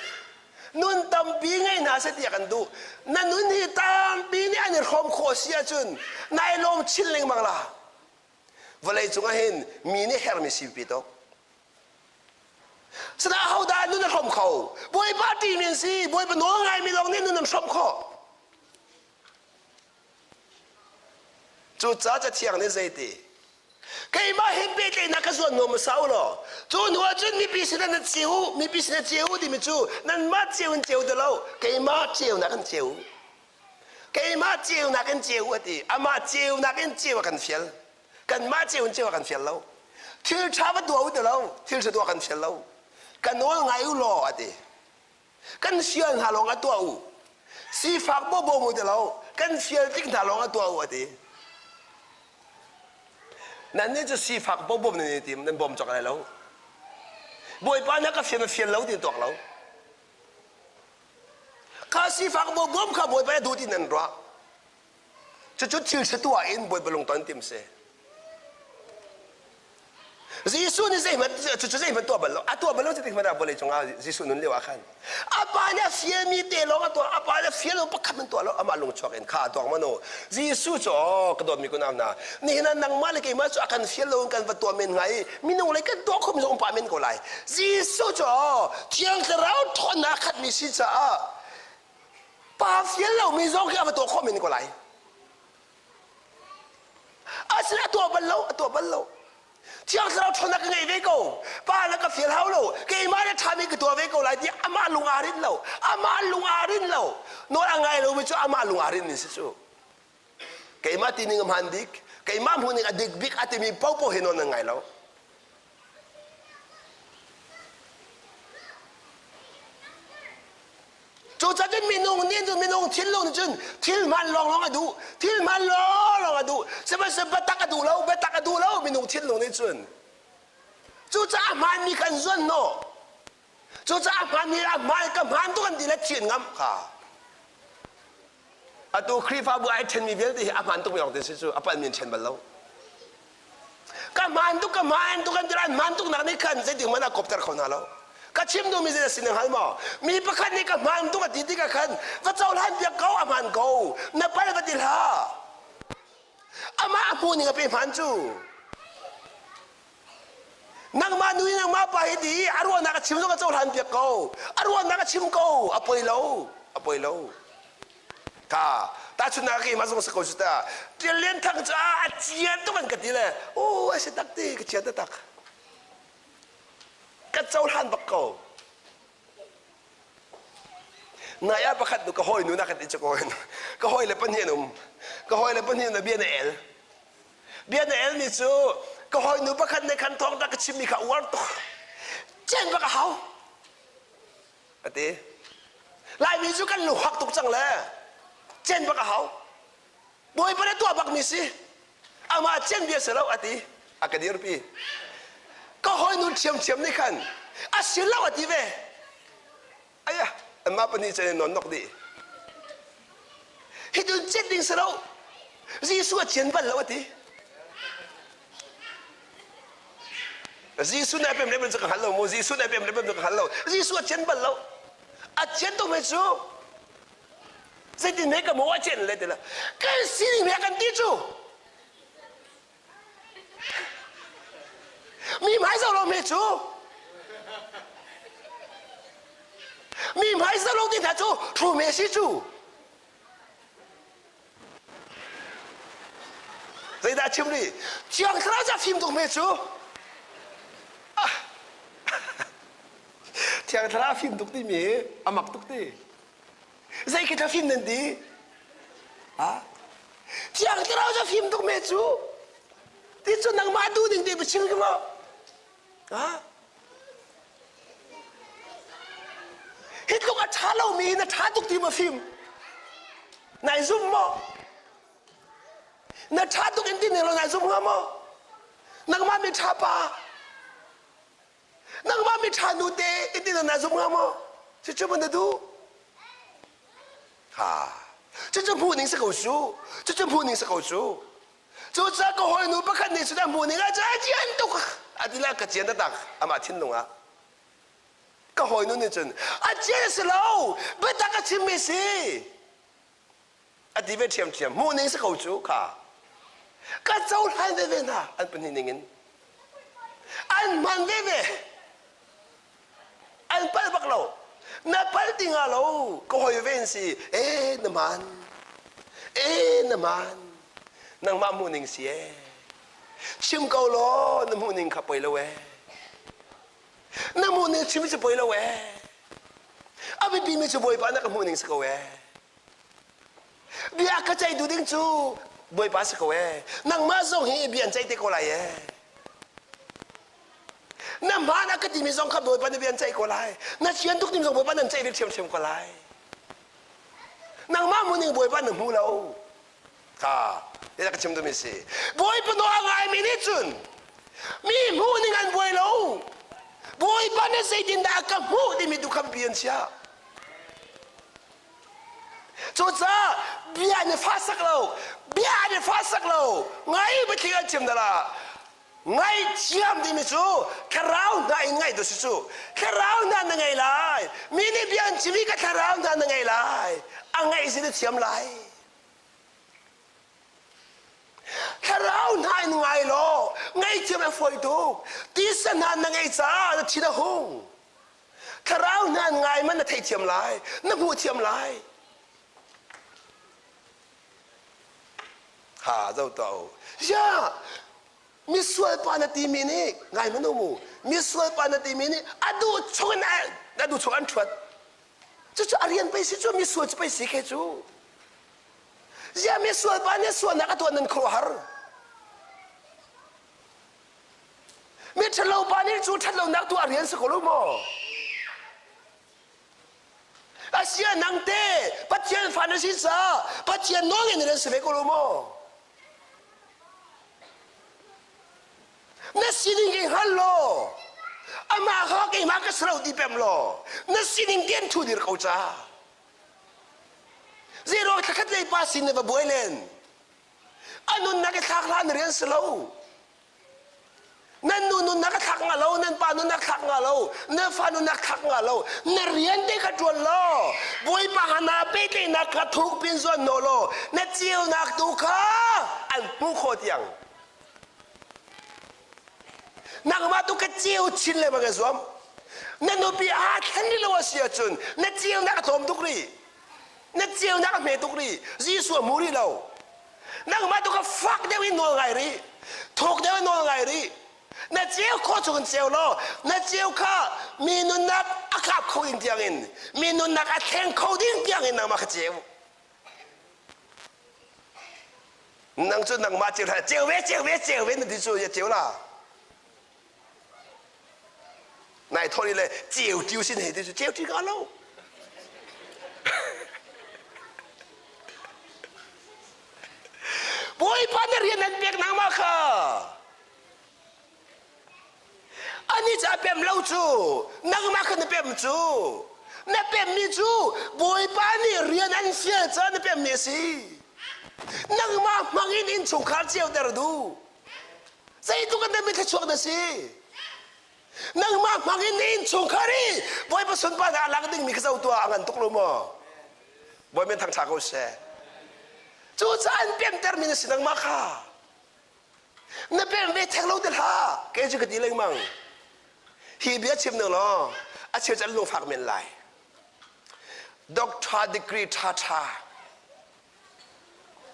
Nun tampi ngei hna seh tiah kan duh. Na nun hi tampi nih an i hrawm khawh si ahcun nai lawm chin lengmang la. Vawlei cung ah hin mi nih herhmi si pi tuk. Sana ahodah nun a hrawm kho? Bawipa ṭihmi an si. Bawipa nawl ngaimi lawng nih nun an hrawm khawh. Cucaah Cathiang nih zeiti? Keimah he pehtlaihnak ka zuan nuam hmasa u law cu hnu ah cun mipi sinah na ceu mipi sinah ceu timi cu nanmah ceu in ceu ti lo keimah ceunak in ceu keimah ceunak in ceu a ti amah ceunak in ceu a kan fial kanmah ceu in ceu a kan fial lo thil ṭha va tuah u ti lo thil ṭha tuah kan fial lo ka nawl ngai u law a ti Kan sial hna lawng ah tuah u. Sifak bawbawm u ti lo, kan sial tik hna lawng ah tuah u a ti. Nannih cu sifak bawbawm nan i tim, nan bawm cawk lai lo. Bawipa nih ka fian a fian lo ti tuak lo. Kha sifak bawbawm kha Bawipa nih duh ti nan ruah. Cucu thil ṭha tuah in Bawipa lungton tim si. Jesuh nih zeihmanh cucu zeihmanh tuah bal lo. A tuah bal lo cutik hmanh ah vawlei cungah Jesuh nun lio ah khan a pa nih a fialmi te lawng a tuah. A pa nih a fial lo pakhat hmanh tuah lo. Amah lung chuak in kha a tuak manu. Jesuh cu aw ka dawtmi kunau hna nihin ah nangmah le keimah cu a kan fial lo in kan va tuah men hnga i minung lei kan tuah khawhmi zong um pah men ko lai. Jesuh cu aw Thiang Thlarau ṭhawnnak a khatmi si caah pa fial lomi zong khi a va tuah khawh men ko lai. Asina a tuah bal lo, a tuah bal lo. Thiang Thlarau ṭhawnnak ka ngei ve ko. Pa na ka fial hau lo. Keimah le ṭhami ka tuah ve ko lai ti amah lung aa rinh lo. Amah lung aa rinh lo. Nawl a ngai lomi cu amah lung aa rinhmi si cu. Keimah ti ning a hmaan bik, keimah hmuh ning a dik bik a timi paohpaoh hi nawl nan ngai lo. Cucaah cun minung nih cun minung thinlung nih cun thil hmaan lawnglawng a duh. Thil hmaan lawnglawng a duh. Sihmanhsehlaw biatak a duh lo, biatak a duh lo minung thinlung nih cun. Cucaah a hmaanmi kan zuan hnawh. Cucaah a hmaanmi a hmaan ka hmaan tuk an ti le thian ngam kha. Atu Khrihfabu ai ṭhenmi vialte hi a hmaan tukmi lawng te si cu a palhmi an ṭhen bal lo. Ka hmaan tuk, ka hmaan tuk an ti an hmaan tuknak nih khan zeitik hmanh ah kopter kho hna lo. Ka chim duhmi zei a si na hngal maw? Mi pakhat nih ka hmaan tuk a ti tikah khan va cohlan piak ko, a hmaan ko. Na palh va ti hlah. Amah a hmuh ning a pe hmaan cu. Nangmah nu i nangmah pa hi ti a ruahnak a chim zong a cohlan piak ko. A ruahnak a chim ko. A poi lo. A poi lo. Ka tahchunhnak keimah zong si ko cu ta. Tial Lian Thang cu a chia tuk an ka ti le u a si tak ti ka chia taktak. Ka cohlan bak ko. Nai ah pakhat nu ka hawi nu na ka ti cu ka hawi ka hawi le pahnih an um. Ka hawi le pahnih na bia na el. Bia na elmi cu ka hawinu pakhat nih khan thawngṭha ka chimmi kha uar tuk. Cen bak a hau. A ti. Laimi cu kan luhak tuk cang le cen bak a hau. Bawipa nih tuah bakmi si. Amah cen bia si lo a ti. A ka dirpi. Ka hawinu ṭhiamṭhiam nih khan a si lo a ti ve. Aya, anmah pahnih cun in nawn nok dih. Hi tun cen ding si lo. Jesuh a cian bal lo a ti. Jesuh nih a pem le cu ka hngal lo mu. Jesuh nih a pem le cu ka hngal lo. Jesuh a cian bal lo. A cian tuk me cu zeitin he ka maw a cian le ti la. Kan sining he kan ti cu. Mi hmai zoh lo me cu. Mi hmai zoh lo ti hna cu thu me si cu. Zeidah chim rih? Thiang Thlarau ca fim tuk hme cu. Ah. Thiang Thlarau fim tuk timi hi a mak tuk ti. Zei khi thla fim nan ti? Ha? Thiang Thlarau ca fim tuk me cu. Ti cu nangmah duh ding te chim ki maw? Ha? Hi tluk a ṭha lomi na ṭha tuk ti maw fim? Nai zum maw? Na ṭha tuk in ti ning lo nai zum hnga maw? Nangmah mi ṭha pa, nangmah mi ṭha nu te in ti na zum hnga maw? Cucu maw na duh? Ha, cucu hmuh ning si ko su. Cucu hmuh ning si ko su. Cucaah ka hawinu pakhat nih cun a hmuh ning ah cun a cian tuk a ti la ka cian taktak amah thinlung ah. Ka hawinu nih cun a cian a si lo biatak a chimmi si a ti ve ṭhiamṭhiam hmuh ning si ko cu kha ka cohlan veve hna an pahnih ning in an hman veve An palh bak lo. Na palh ti hnga lo. Ka hoi ve in si. E na man. E na man. Nangmah hmuh ning si e. Chim ko law na hmuh ning kha poi lo e. Na hmuh ning chim cu poi lo e. A biapi mi cu Bawipa na ka hmuh ning si ko e. Bia ka ceih duh ding cu Bawipa si ko e. Nangmah zong hi bia an ceih te ko lai e. Na hmaan a ka timi zong kha Bawipa nih bia an ceih ko lai. Na sian tuk timi zong Bawipa nan ceih ve ṭhiamṭhiam ko lai. Nangmah hmuh ning Bawipa na hmu lo. Kha, ila ka chim duhmi si. Bawipa nawl a ngaimi nih cun mi hmuh ning an buai lo. Bawipa nih zeitindah a ka hmuh timi tu kha biapi an chiah. Cucaah bia an i fahsak lo. Bia an i fahsak lo. Ngai biathli an chim dala. Ngaihthiam timi cu thlarau hna in ngaih tu si cu. Thlarau hna na ngei lai. Mi nih bia an chim i ka thlarau hna na ngei lai. A ngaih si na thiam lai. Thlarau hna in ngai law ngaihthiam a fawi tuk. Tisa hna na ngeih caah na thin a hung. Thlarau hna in ngai man na theithiam lai, na hmuh thiam lai. Ha zo to. Ya misual pa na timi nih ngai hmanh mu misual pa na timi nih a duh chung in a duh chung an ṭhuat cucu a rian pei si cu misual cu pei si khe cu zia misual pa nih sualnak a tuah nan khuaruahhar mi ṭhalo pa nih cu ṭhatlonak tu a rian si ko lo maw Asia nang te Pathian fa na si caah Pathian nawl in nan si ve ko lo maw? Na sining i hngal law amah kha keimah ka si lo ti pem law na sining ten thu dir ko ca. Zeiruang thlakhat lei pa sin na va buai len? A nunnak i thlak hlah na rian si lo. Nan nu nunnak a thlak nga lo, nan pa nunnak thlak nga lo, na fa nunnak thlak nga lo. Na rian te kha ṭuan law, Bawipa ha naa pehtlaihnak kha thuk pin zuan naw law, na ceunak tu kha an hmuh khawh tiang. Nangmah tu ka ceu chin lengmang i zuam. Na nupi aa thlen rih lo a si ahcun na ceunak a tlawm tuk rih. Na ceunak a hme tuk rih. Jesuh a hmu rih lo. Nangmah tu ka fak deuh in nawl ngai rih. Thuk deuh in nawl ngai rih. Na ceu khawh chung in ceu law na ceu kha mi nunnak a kap kho ding tiang in mi nunnak a thleng kho ding tiang in nangmah kha ceu. Nang cu nangmah ceu hlah ceu ve ceu ve ceu ve na ti cu ya ceu la. Nai thawh le ceu tiu sin hei ti cu ceu ti ka lo. Bawipa na rian an pek nangmah kha. Ani ca pem lo cu nangmah kha na pem cu. Na pemmi cu Bawipa nih rian an fial caah na pemmi a si. Nangmah hmang in innchungkhar ceuter duh. Zeitluk in dah mi thluachuak na si. Nangmah hmang in na innchungkhar i Bawipa sunparnak a lang dingmi kha zoh tuah a ngan tuk lo maw? Bawi min thangṭha ko seh. Cucaah an pemtermi na si nangmah kha. Na pem ve theng lo ti hlah. Kei cu ka ti lengmang. Hi bia chim ning law a cheu cu an lungfak men lai. Doctor degree ṭhaṭha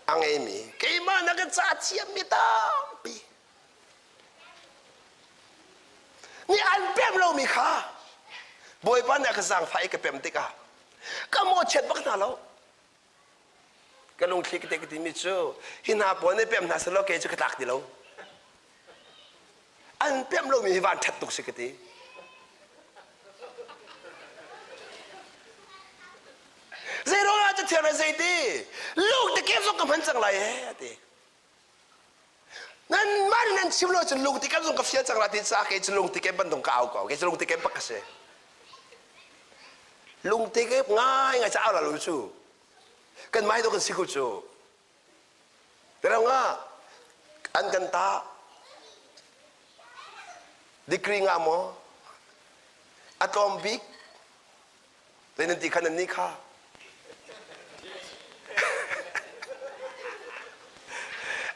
a ngeimi keimah na ka ca thiammi tampi nih an pem lomi kha Bawipa nih a ka zaangfah i ka pem tikah ka mawhchiat bak hna lo. Ka lungthli ka te ka timi cu hi hna pawl nih pem hna selaw kei cu ka tlak ti lo. An pem lomi hi van ṭhat tuk si ka ti. Zei ruangah cathiang le zeiti lung te kem zong ka hman cang lai he a ti. Nan mah nih nan chim lo cun lung ti kem zong ka fial cang lai ti caah kei cu lung ti kem bantuk ka au ko. Kei cu lung ti kem bak ka si. Lung ti kem ngai ngai ca au la lo cu. Kan mai do kan si ko cu. Terang an kan ta degree nga maw a tlawm bik Zei nan ti kha nan nih kha?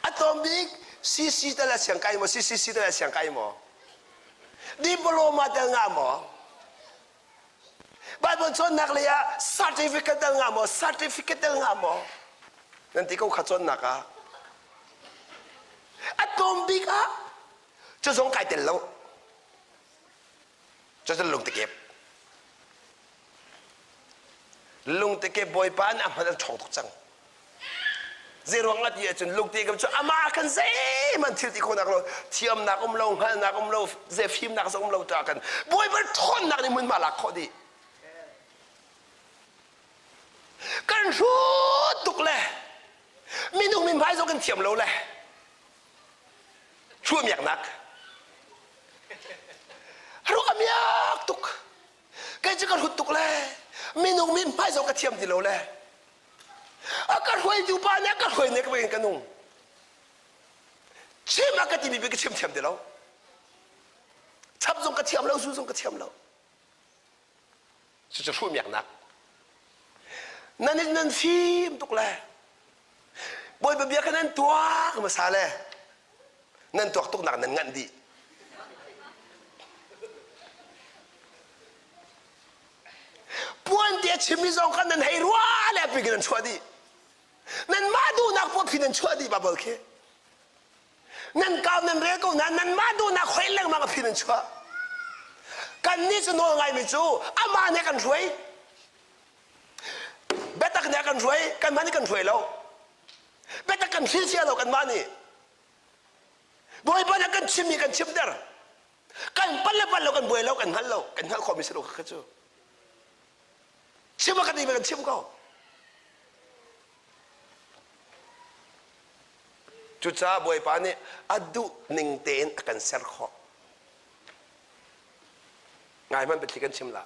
A tlawm bik CC tal a siang kai maw? CCC tal a siang kai maw? Diploma tel ngah maw? Bible cawnnak lei ah certificate tel ngah maw? Certificate tel ngah maw? Nan ti ko kha cawnnak ah. A tlawm bik ah cu zong kai tel lo. Cucu lungtikep. Lungtikep Bawipa nih a hman an ṭhawng tuk cang. Zeiruang ah ti ahcun lungtikep cu amah khan zeihmanh thil ti khawhnak lo, thiamnak um lo, hngalhnak um lo, zei fimnak zong um lo ta kan Bawipa ṭhawnnak nih hmunhma lak khawh dih. Kan hrut tuk le minung min hmai zong kan thiam lo le Hruamiaknak. Ruah a miak tuk. Kei cu ka hrut tuk le minung min hmai zong ka thiam ti lo le a ka hruaitu pa nih a ka hruai nek in ka nung. Chim a ka timi bi ka chim thiam ti lo. Chap zong ka thiam lo, zu zong ka thiam lo. Cucu hruhmiaknak. Nan in nan fim tuk le Bawipa bia kha nan tuak hmasa le nan tuak tuknak nan nganh dih. Puan te a chimmi zong kha nan hei ruah le api nan chuah dih. Nanmah duhnak poah phi nan chuah dih Bible khi. Nan kau nan rel ko nain nanmah duhnak hoih lengmang a phi nan chuah. Kannih cu nawl ngaimi cu amah nih a kan hruai. Biatak nih a kan hruai, kanmah nih kan hruai lo. Biatak kan hrilhfiah lo kanmah nih. Bawipa nih a kan chimmi kan chimter. Kan pal le pal lo kan buai lo kan hngal lo kan hngalh khawhmi si lo kha cu. Chim a kan ti kan chim ko. Cucaah Bawipa nih a duh ning tein a kan ser khawh. Ngai hmanh biathli kan chim la.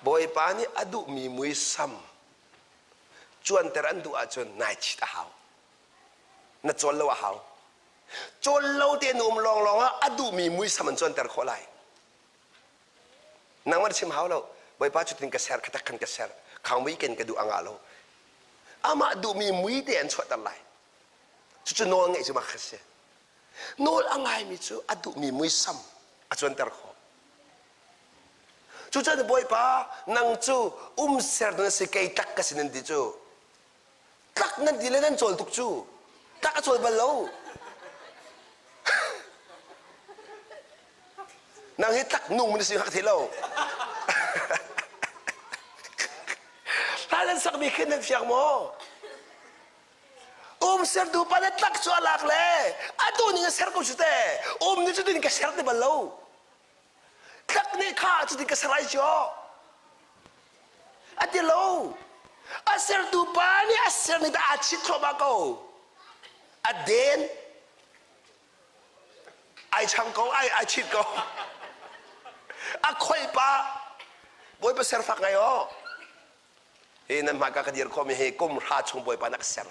Bawipa nih a duhmi muisam cuanter an duh ahcun nai chit a hau. Na cawl lo a hau. Cawl lo tein um lawnglawng ah a duhmi muisam an cuanter khawh lai. Nangmah na chim hau lo. Bawipa cutin ka ser, khatak khan ka ser. Khang mui ken ka duh a ngah lo. Amah duhmi mui te an chuahter lai. Cucu nawl ngeih cu mah kha si. Nawl a ngaimi cu a duhmi muisam a cuanter khawh. Cucaah Bawipa nang cu umser na si kei tak ka si nan ti cu. Tlak nan ti le nan cawl tuk cu. Tlak a cawl bal lo. Nang hi tlak nung na si hak thei lo. Hla nan sakmi khin nan fiang maw? Um sertu pa le tlak cu a lak le atu ning a ser ko cu te. Um ni cu tin ka ser ti bal lo. nih kha cutin ka ser ai cu a ti lo. A sertu pa nih a ser nih dah aa chit thluahmah ko. A den ai chang ko ai ai chit ko. A khoih pa Bawipa ser fak ngai aw. Hi nan hmaika ka dir khawhmi hi kum hra chung Bawipa na ka ser.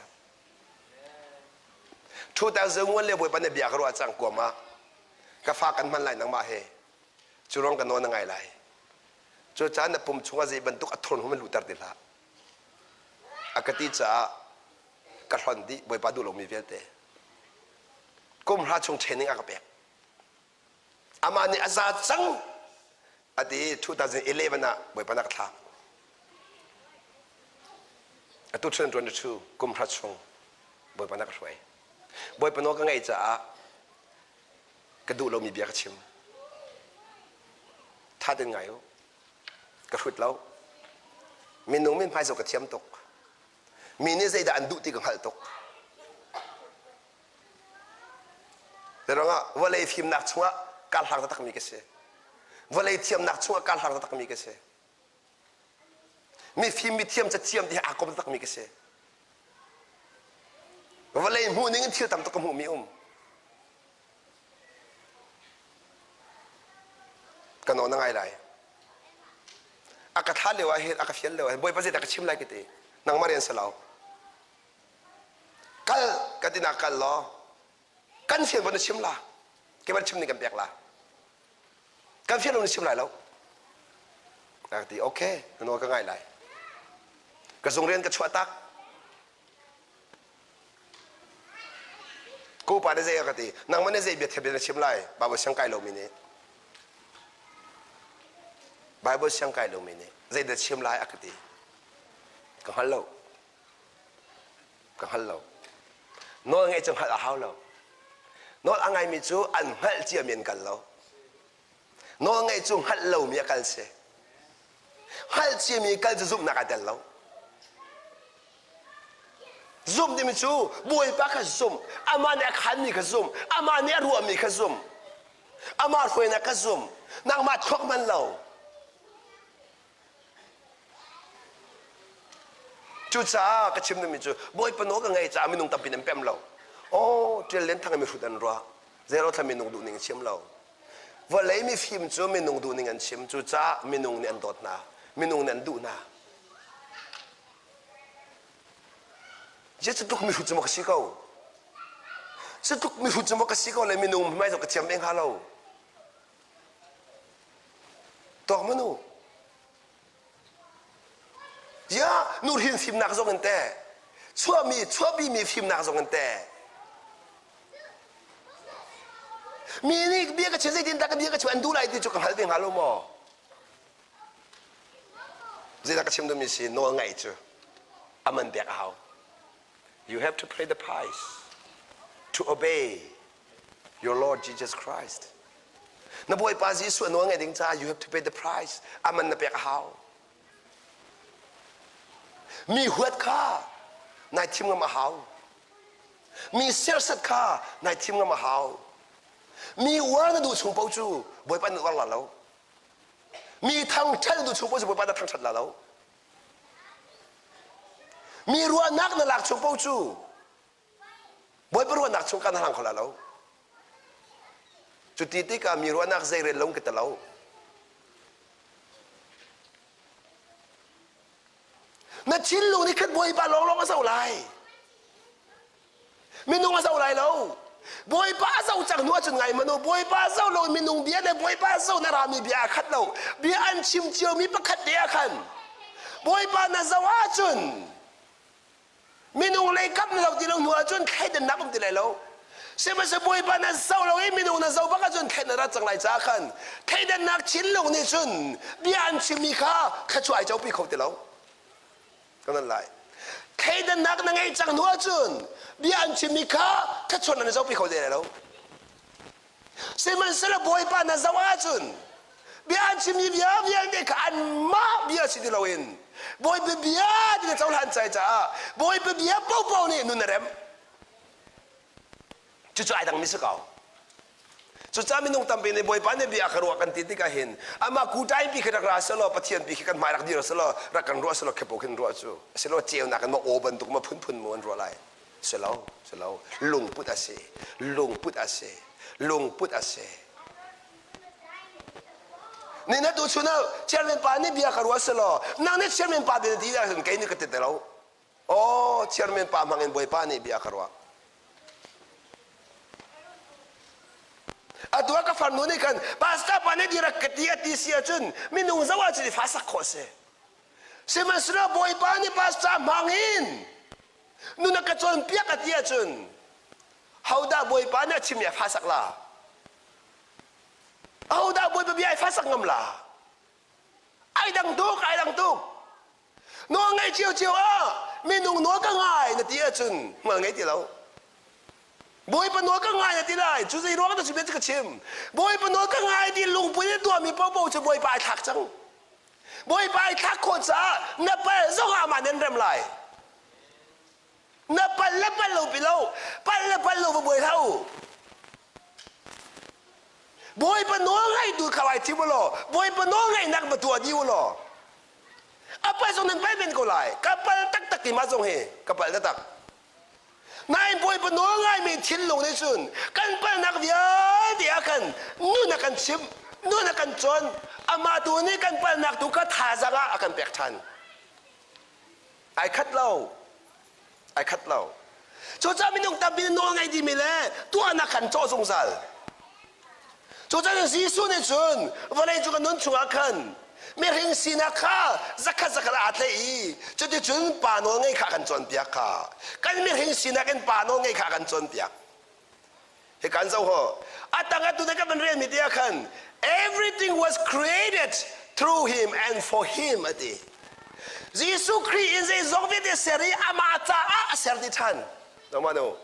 2001 le Bawipa na bia ka ruah cang kuam ah ka fa kan hman lai nangmah he cu ruang ka nawn na ngai lai. Cu caan na pum chungah zei bantuk a thurhnawm in luhter ti hlah. A ka ti caah ka hlonh dih Bawipa duh lomi vialte. Kum hra chung training a ka pek. Amah nih a za cang a ti 2011 ah Bawipa na ka thlak. Atu 2022 kum hra chung Bawipa na ka hruai. Bawipa nawl ka ngaih caah ka duh lomi bia ka chim. Tha tein ngai u. Ka hrut lo. Minung min hmai zoh ka thiam tuk. Mi nih zeidah an duh ti ka hngalh tuk. Ruangah vawlei fimnak chungah kaa hlang taktakmi ka si. Vawlei thiamnak chungah kaa hlang taktakmi ka si. Mifim mithiam cathiam ti he aa kom taktakmi ka si. Vawlei hmuh ning in thil tam tuk ka hmuhmi um. Ka nawn a ngai lai. A ka thlah lio ah hin a ka fial lio ah hin Bawipa zeidah ka chim lai ka ti. Nangmah rian si lo. Kal ka ti nak kal law kan fian von na chim la keimah chim ning kan pek la kan fian lo na chim lai lo ka ti okay na nawl ka ngai lai ka zung rian ka chuah tak ko pa ne zei ka ti nangmah ne zei bia thep na chim lai Bible siang kai lomi nih Bible siang kai lomi nih zei dah chim lai a ka ti ka hngal lo Ka hngal lo. Nawl ngeih cu hngalh a hau lo. Nawl a ngaimi cu an hngalh ciami an kal lo. Nawl ngeih cu hngalh lomi a kal si. Hngalh ciami kal cu zumhnak aa tel lo. Zumh timi cu Bawipa kha zumh, amah nih a khanmi kha zumh, amah nih a ruahmi kha zumh, amah hruainak kha zumh, nangmah thluak hman lo. Cucaah ka chim duhmi cu Bawipa nawl ka ngaih caah minung tampi an pem lo. Aw, ṭial len thang in mihrut an ruah. Zero thla minung duhning an chim lo. Vawlei mifim cu minung duhning an chim. Cucaah minung nih an dawt hna. Minung nih an duh hna. Zeitluk mihrut cu maw ka si ko? Zeitluk mihrut cu maw ka si ko le minung hmai zong ka thiam ve hnga lo. Tuak manu. Ya nuhrin fimnak zong in te chuahmi chuahpimi fimnak zong in te mi nih bia ka chim zeitin dah ka bia ka chim an duh lai ti cu ka hngal ve hnga lo maw zeidah ka chim duhmi si nawl ngaih cu aman pek a hau you have to pay the price to obey your Lord Jesus Christ. Na Bawipa Jesuh nawl ngaih ding caah you have to pay the price. Aman na pek a hau. Mi huat kha nai thim ngam a hau. Mi serhsat kha nai thim ngam a hau. Mi uar na duh chung paoh cu Bawipa na uar la lo. Mi thangṭhat na duh chung paoh cu Bawipa na thangṭhat la lo. Mi ruahnak na lak chung paoh cu Bawipa ruahnak chung kan hlang kho la lo. Cuti tikah mi ruahnak zeirel lo ka ti lo. Na thinlung nih khan Bawipa lawnglawng a zoh lai. Minung a zoh lai lo. Bawipa a zoh cang hnu ahcun ngai manu Bawipa zoh lo minung bia le Bawipa zoh na rami bia a khat lo. Bia an chim ciomi pakhat te ah khan Bawipa na zoh ahcun Minung lei kap na zoh ti lo hnu ahcun thleidannak um ti lai lo. Sihmanhsehlaw Bawipa na zoh lo i minung na zoh bak ahcun thleih na rat cang lai caah khan thleidannak thinlung nih cun bia an chimmi kha thluachuah ai copi kho ti lo. Kan an lai. Thleidannak na ngeih cang hnu ahcun bia an chimmi kha thluachuah na zohpi kho ti lai lo. Sihmanhsehlaw Bawipa na zoh ahcun bia an chimmi bia vialte kha anmah bia si ti loin Bawipa bia ti na cohlan cai caah Bawipa bia paohpaoh nih nun a rem. Cucu ai dangmi si ko. Cucaah minung tampi nih Bawipa nih bia a ka ruah kan ti tikah hin amah kutai pi khi rak ra selaw Pathian pi khi kan hmai rak dir selaw rak kan ruah selaw khepo khin ruah cu asilo ceunak in ma aw bantuk ma phunphun mu an ruah lai. Silo, silo. Lungput a si. Lungput a si. Lungput a si. Ni na tu chun ah chairman pa nih bia ka ruah selaw nang nih chairman pa bia na ti ahcun kei nih ka ti te lo. Aw, chairman pa hmang in Bawipa nih bia ka ruah. Atu ah ka farnu nih khan pastor pa nih dirak ka ti a ti si ahcun minung zoh ahcun i fa sak khawh si. Sihmanhsehlaw Bawipa nih pastor hmang in nun a ka cawnpiak a ti ahcun hodah Bawipa nih a chimmi a fa sak la? Ahodah Bawipa bia ai fa sak ngam la? Ai dang tuk, ai dang tuk. Nawl ngaih ciocio ah minung nawl ka ngai na ti ahcun hmual ngei ti lo. Bawipa nawl ka ngai na ti lai. Cu zei ruang dah cu bia cu ka chim. Bawipa nawl ka ngai ti lungput in tuahmi paohpaoh cu Bawipa ai thlak cang. Bawipa ai thlak khawh caah na pal zong ah amah nan rem lai. Na pal le pal lo pi lo, pal le pal lo va buai hlah u. Bawipa nawl ngaitu kha ai thim u law, Bawipa nawl ngaihnak va tuah dih u law, a pal zong nan pal men ko lai. Ka pal taktak ti mah zong hi ka pal taktak. Nain Bawipa nawl ngaimi thinlung nih cun kan palnak vialte ah khan nun a kan chimh, nun a kan cawn. Amah tu nih kan palnak tu kha thazaang ah a kan pek ṭhan. Ai khat lo. Ai khat lo. Cucaah minung tampi nih nawl ngei dimi le tuahnak kan cawh zungzal. Cucaah Jesuh nih cun vawlei cu ka nun chungah khan mihring sinak kha zakhat zakhat aa tlaih i cuticun pa nawl ngei kha a kan cawnpiak kha. Kan mihring sinak in pa nawl ngei kha a kan cawnpiak. Hi kan zoh ho. A tang atu te kan van relmi te ah khan everything was created through him and for him a ti. Jesuh Khrih in zeizong vialte ser i amah caah a ser ti ṭhan. No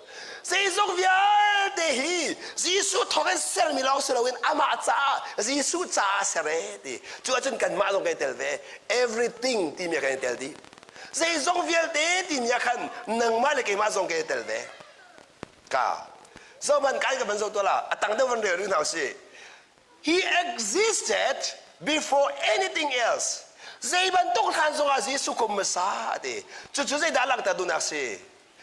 Zeizong vialte hi Jesuh thawng in sermi lawng si loin amah caah Jesuh caah ser e ti. Cu ahcun kanmah zong kan i tel ve. Everything timi ah kan i tel dih. Zeizong vialte timi ah khan nangmah le keimah zong kan i tel ve. Ka. Zohman kai ka van zoh tuah la. A tang deuh van rel rih hna usih. He existed before anything else. Zei bantuk hlan zongah Jesuh kum hmasa a ti. Cucu zeidah langhter duhnak si?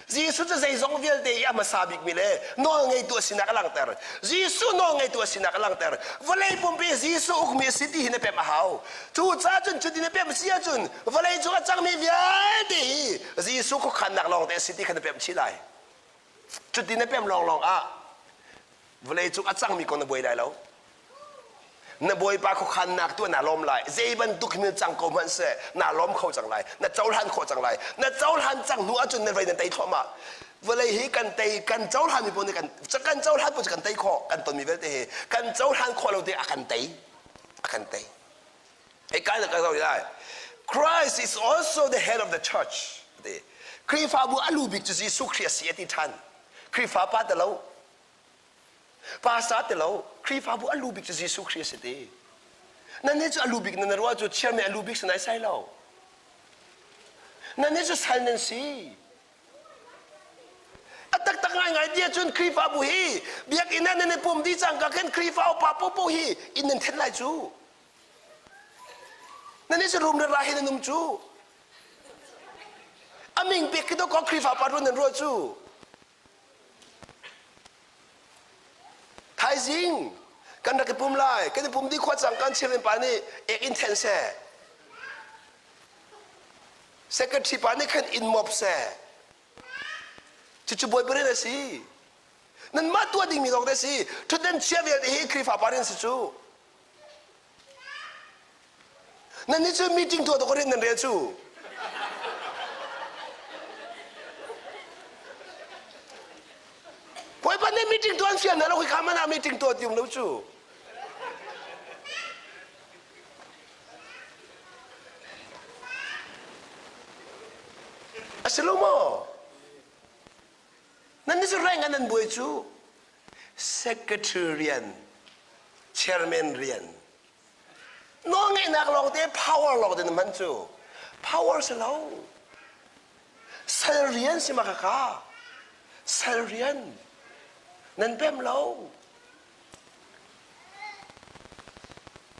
Jesuh cu zeizong vialte i a hmasa bikmi le nawlngeitu a sinak a langhter. Jesuh nawlngeitu a sinak a langhter. Vawlei pumpi Jesuh ukmi a si ti hi na pemh a hau. Cucaah cun cuti na pemh si ahcun vawlei cung a cangmi vialte hi Jesuh khuakhannak lawngte a si ti kha na pemh chih lai. Cuti na pem lawnglawng ah vawleicung a cangmi kong na buai lai lo. Na bawipa khuakhannak tu naa lawm lai. Zei bantuk hin cang ko hmanh seh, naa lawm kho cang lai. Na cohlan khawh cang lai. Na cohlan cang hnu ahcun na vei na tei thluahmah. Vawlei hi kan tei kan cohlan mi pawl nih kan kan cohlan pawl cu kan tei khawh kan tonmi vialte hi kan cohlan khawh lo te a kan tei a kan tei. Hei kai ka zoh lai. Christ is also the head of the church. Ti. Khrihfabu a lu bik cu Jesuh Khrih a si a ti ṭhan. Khrihfa pa ti lo. Pastor ti lo. Khrihfabu a lu bik cu Jesuh Khrih a si ti. Nan nih cu a lu bik nan ruah cu chairman a lu bik si nai sai lo. Nan nih cu sal nan si. A taktak ngaingai ti ahcun Khrihfabu hi biakinn ah nan i pum dih cangka khin Khrihfa upa popo hi inn nan then lai cu. Nan i rum ra hin an um cu. A ming pek khi dawkaw Khrihfa pa run nan ruah cu. Thaizing kan rak i pum lai. Kan i pum dih khua cang kan chairman pa nih ek in then seh. Secretary pa nih khan in mop seh. Cucu bawipa rian a si. Nanmah tuah dingmi lawng te si. Ṭhutden chia vialte hi Khrihfa pa rian si cu. Nannih cu meeting tuah dawk rian nan rel cu. Bawipa nih meeting tuah an fial hna lo khika man ah meeting tuah ti um lo cu. A si lo maw? Nan nih cu reng an nan buai cu. Secretary rian, chairman rian, nawlngeihnak lawngte power lawngte na hman cu power si lo. Sal rian si ma kaka. Sal rian nan pem lo.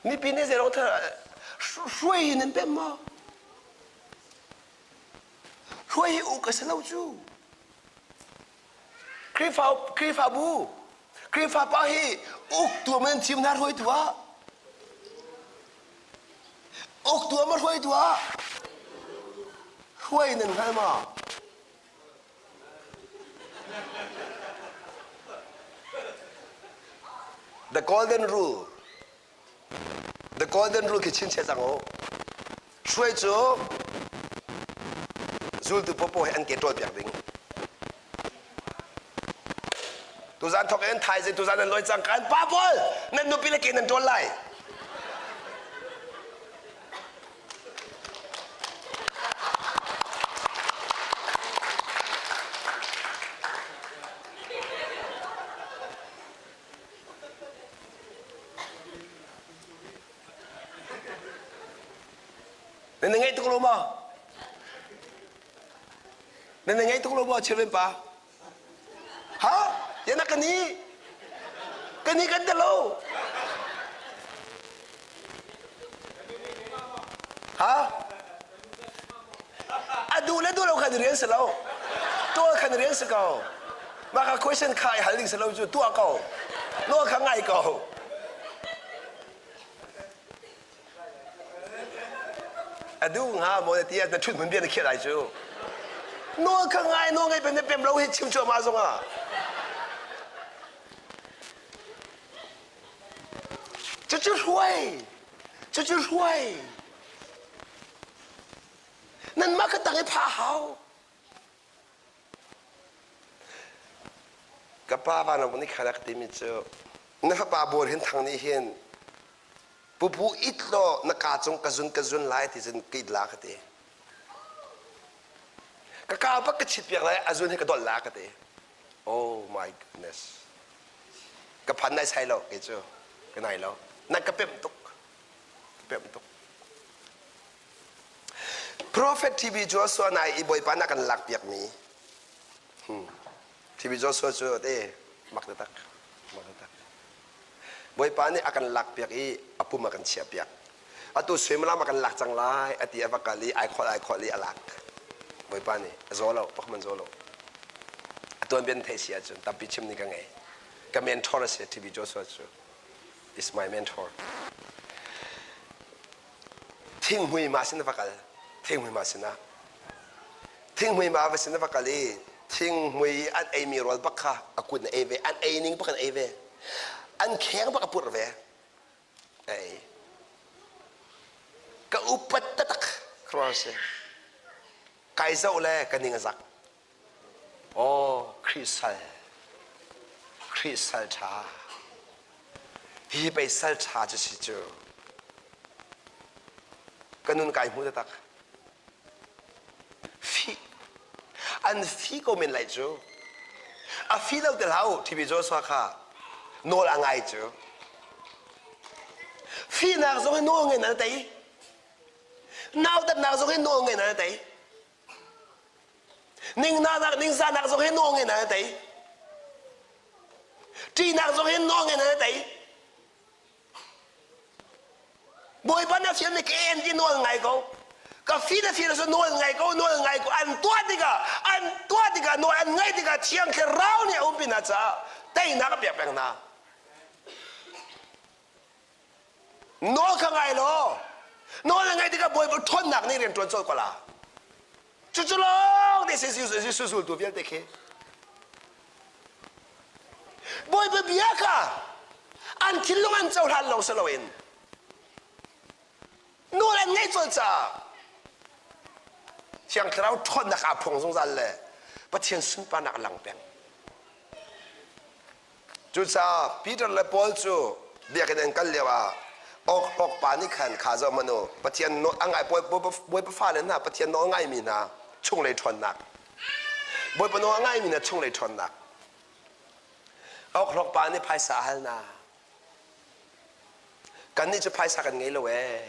Mipi nih zei hruai hi nan pem maw? Hruai hi uk a si lo cu. Khrihfa Khrihfabu Khrihfa pa hi uktu man thim hna hruaitu ah uktu ah ma hruaitu ah hruai nan hngal ma? The golden rule. The golden rule khi chinchiah cang u. Hruai cu zultu popo he an ke ṭawl piak ding. Tuzan thok in thaizing tuzan nan lawi cang kan pa pawl nan nupi le ke nan ṭawl lai. Nan na ngeih tuk lo maw? Nan na ngeih tuk lo maw children pa? Ha? Yana ka ni? Ka ni kan lo. Ha? A duh le duh lo khan rian si lo. Tuah khan rian si ko. Mah ka question kha i hal ding si lo cu tuah ko. Nawl kha ngai ko. A duh hnga maw na ti ah na ṭhut hmun bia na khiah lai cu. Nawl kha ngai nawl ngai pem na pem lo hi chim cuahmah zongah. Cucu hruai. Cucu hruai. Nanmah ka tang i phah hau. Ka pa vanram nih khan a ka timi cu na fapa Bawi Hin Thang nih hin pupu it law na kaa cung ka zun ka zun lai ti cun ka it la ka ti. Ka kaa bak ka chit piak lai a zun hi ka dolh la ka ti. Oh my goodness. Ka phan nai sai lo kei cu ka nai lo. Na ka pemh tuk. Ka pemh tuk. Prophet TB Joshua nai i Bawipa na kan lak piakmi hmm. TB Joshua cu te mak taktak mak taktak Bawipa nih a kan lak piak i a pum a kan chiah piak atu suimilam a kan lak cang lai a ti a va kal i ai kholh ai kholh i a lak Bawipa nih a zaw lo pakhat man zaw lo a tuanbia theih si ahcun tampi chim ni ka ngei ka mentor a si TB Joshua cu is my mentor thinghmui ma sin va kal thinghmui ma sinah thinghmui ma va sin va kal i thinghmui an eimi rawl bak kha a kut na ei ve an ei ning bak an ei ve an kheng bak a purh ve a ei ka upat tatak khuaruahhar si kai zoh le ka ning a zak Aw Khrih sal, Khrih sal ṭha. Hi pei sal ṭha cu si cu. Ka nun kai hmu taktak. Fi. An fi ko men lai cu. A fi lo te hlah u, TV Joshua kha nawl a ngai cu. Finak zong hi nawl ngei nan tei. Nautatnak zong hi nawl ngei nan tei. Ningnak ningzahnak zong hi nawl ngei na tei. Ṭihnak zong hi nawl ngei na tei. Bawipa na fial mi ka en ti nawl ngai ko. Ka fi na fi na nawl ngai ko nawl ngai ko an tuah tikah an tuah tikah nawl an ngaih tikah thiang thlarau nih a umpi hna caah teinak a pek peng hna. Nawl kha ngai law nawl na ngaih tikah Bawipa ṭhawnnak nih rian ṭuan colh ko la. Cucu lawng te Jesuh zultu vialte khi. Bawipa bia kha an thinlung an cohlan lawng si loin nawl an ngaih colh caah Thiang Thlarau ṭhawnnak aa phuang zungzal le Pathian sunparnak a lang peng. Cucaah Peter le Paul cu biakinn an kal lioah awkhlawk pa nih khan kha zoh hmanh u Pathian nawl a ngai Bawipa fale hna Pathian nawl a ngaimi hna chunglei ṭhawnnak Bawipa nawl a ngaimi hna chunglei ṭhawnnak awkhlawk pa nih phaisa a hal hna kannih cu phaisa kan ngei lo ee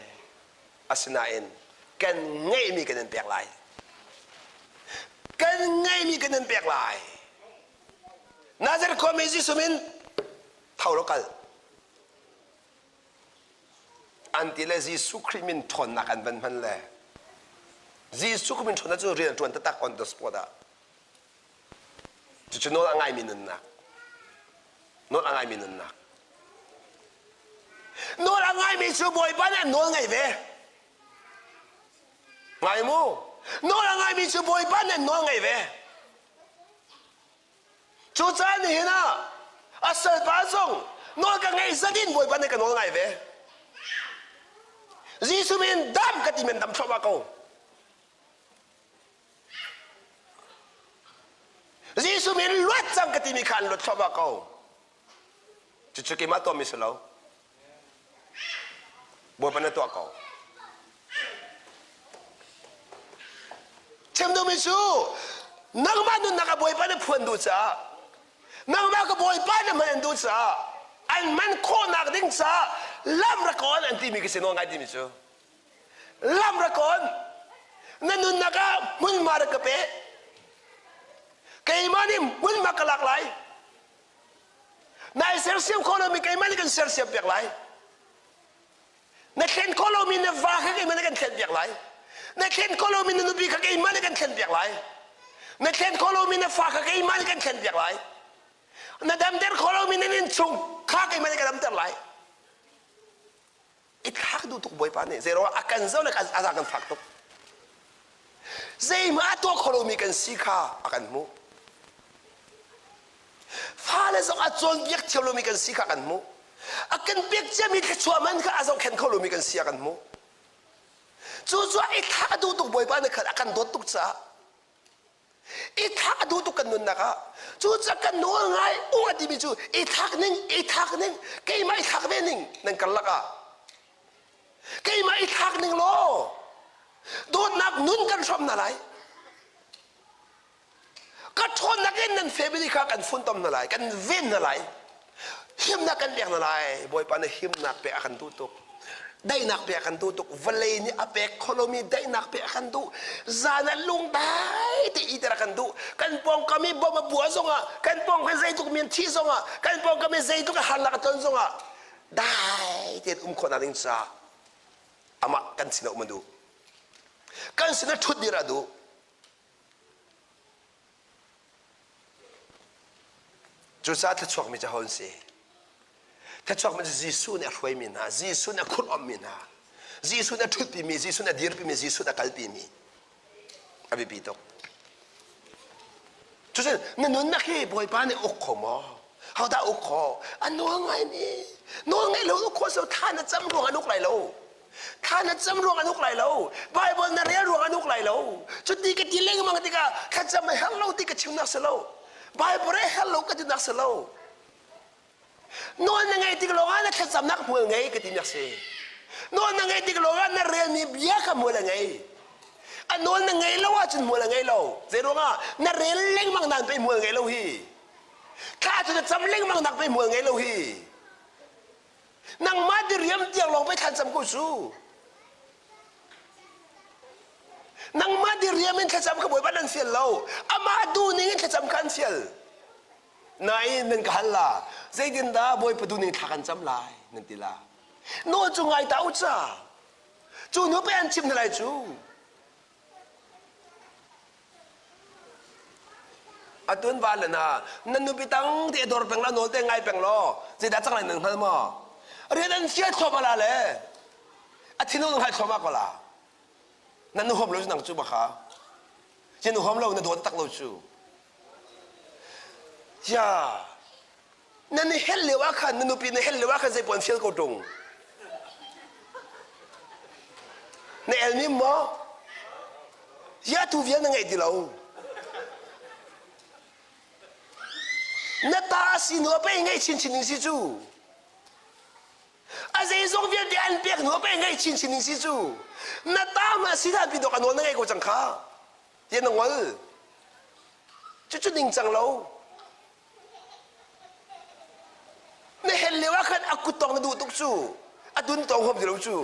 asinain kan ngeihmi kan in pek lai kan ngeihmi kan in pek lai Nazareth khuami Jesuh min tho law kal. An ti le Jesuh Khrih min ṭhawnnak an van hman le Jesuh Khrih min ṭhawnnak cu rian a ṭuan taktak on the spot ah. Cucu nawl a ngaimi nunnak. Nawl a ngaimi nunnak. Nawl a ngaimi cu Bawipa nih an nawl ngaih ve. Ngai mu. Nawl a ngaimi cu Bawipa nih an nawl ngaih ve. Cucaah nihin ah a salpa zong nawl ka ngeih zat in Bawipa nih ka nawl ngai ve. Jesuh min dam ka ti men dam thluahmah ko. Jesuh min luat cang ka timi kha an luat thluahmah ko. Cucu keimah tuahmi si lo. Bawipa na tuah ko. Chim duhmi cu nangmah nunnak ah Bawipa na phuan duh caah nangmah ka Bawipa na hman an duh caah an hman khawhnak ding caah lam rak on an timi ka si nawl ngai timi cu lam rak on na nunnak ah hmunhma rak ka pe keimah nih hmunhma ka lak lai Nai sersiam khawh lomi keimah nih kan sersiam piak lai. Na thlen khawh lomi na va kha keimah nih kan thlen piak lai. Na thlen khawh lomi na nupi kha keimah nih kan thlen piak lai. Na thlen khawh lomi na fa kha keimah nih kan thlen piak lai. Na damter khawh lomi na innchung kha keimah nih ka damter lai. I thlak duh tuk Bawipa nih zei ruangah a kan zoh le a za kan fak tuk. Zeihmah a tuah kho lomi kan si kha a kan hmuh. Fale zong a cawnpiak thiam lomi kan si kha kan hmuh. A kan pek ciami thluachuah man kha a zohkhenh kho lomi kan si a kan hmuh. Cucaah i thlak a duh tuk Bawipa nih khan a kan dawt tuk caah i thlak a duh tuk kan nunnak ah cucaah kan nawl ngai u a timi cu i thlak ning i thlak ning keimah i thlak ve ning nan karlak ah keimah i thlak ning law dawtnak nun kan hrawm hna lai ka ṭhawnnak in nan family kha kan funtom hna lai kan ven hna lai himnak kan pek hna lai bawipa na himnak pek a kan duh tuk daihnak pek a kan duh tuk vawlei nih a pek kho lomi daihnak pek a kan duh zan ah lungdai te iter a kan duh kan pawngkam i bom a bua zongah kan pawngkam zeitluk mi an thih zongah kan pawngkam i zeitluk a harnak a ton zongah dai tein um khawhnak ding caah amah kan sinah um a duh kan sinah ṭhut dir a duh Cucaah thluachuakmi cu aho an si? Thluachuakmi cu Jesuh nih a hruaimi hna, Jesuh nih a khurh-omhmi hna, Jesuh nih a ṭhutpimi, Jesuh nih a dirpimi, Jesuh nih a kalpimi. A biapi tuk. Cucun na nunnak hi Bawipa nih uk kho maw? Hodah uk kho? A nawl ngaimi. Nawl ngaih lo uk khawh so thla na cam ruang an uk lai lo. Thla na cam ruang an uk lai lo. Bible na rel ruang an uk lai lo. Cuti ka ti lengmang tikah thlacam a herh lo ti ka chimnak si lo. Bible a herh lo ka tinak si lo. Nawl na ngeih tik lawngah na thlacamnak hmual ngei ka tinak si. Nawl na ngeih tik lawngah na relmi bia kha hmual a ngei. A nawl na ngei lo ahcun hmual a ngei lo. Zei ruangah na rel lengmang nain pei hmual ngei lo hi. Thla cu na cam lengmang nak pei hmual ngei lo hi. Nangmah diriam tiang lawng pei thlacam ko cu. Nangmah diriam in thlacam kha Bawipa nan fial lo. Amah duh ning in thlacam kha an fial. Nain nan ka hal la. Zeitindah Bawipa duh ning thla kan cam lai nan ti la. Nawl cu ngai ta u ca. Cu hnu pei an chim hna lai cu. Atun va le na nan nupi tang te dor peng la nawl te ngai peng law zeidah cang lai nan hngal maw rian an fial thluahmah la le a thinung ngai thluahmah ko la nan nu huam lo cu nang cu baka na nu huam lo na dawt tak lo cu ya Nan i helh lio ah khan na nupi na helh lio ah khan zei puan fial ko ṭung. Na el mi maw? Ya tu vial na ngeih ti lo. Na ta si nu a pei ngeih chinchin ding si cu. A zeizong vialte an pek hnu a pei ngeih chinchin ding si cu. Na ta ma si hlan pi dawk a nawl na ngei ko cang kha. Tiah na ngol. Cucu ningcang lo. Na hel lio ah khan a kut tawng na duh tuk cu. A dun tawng huam ti lo cu.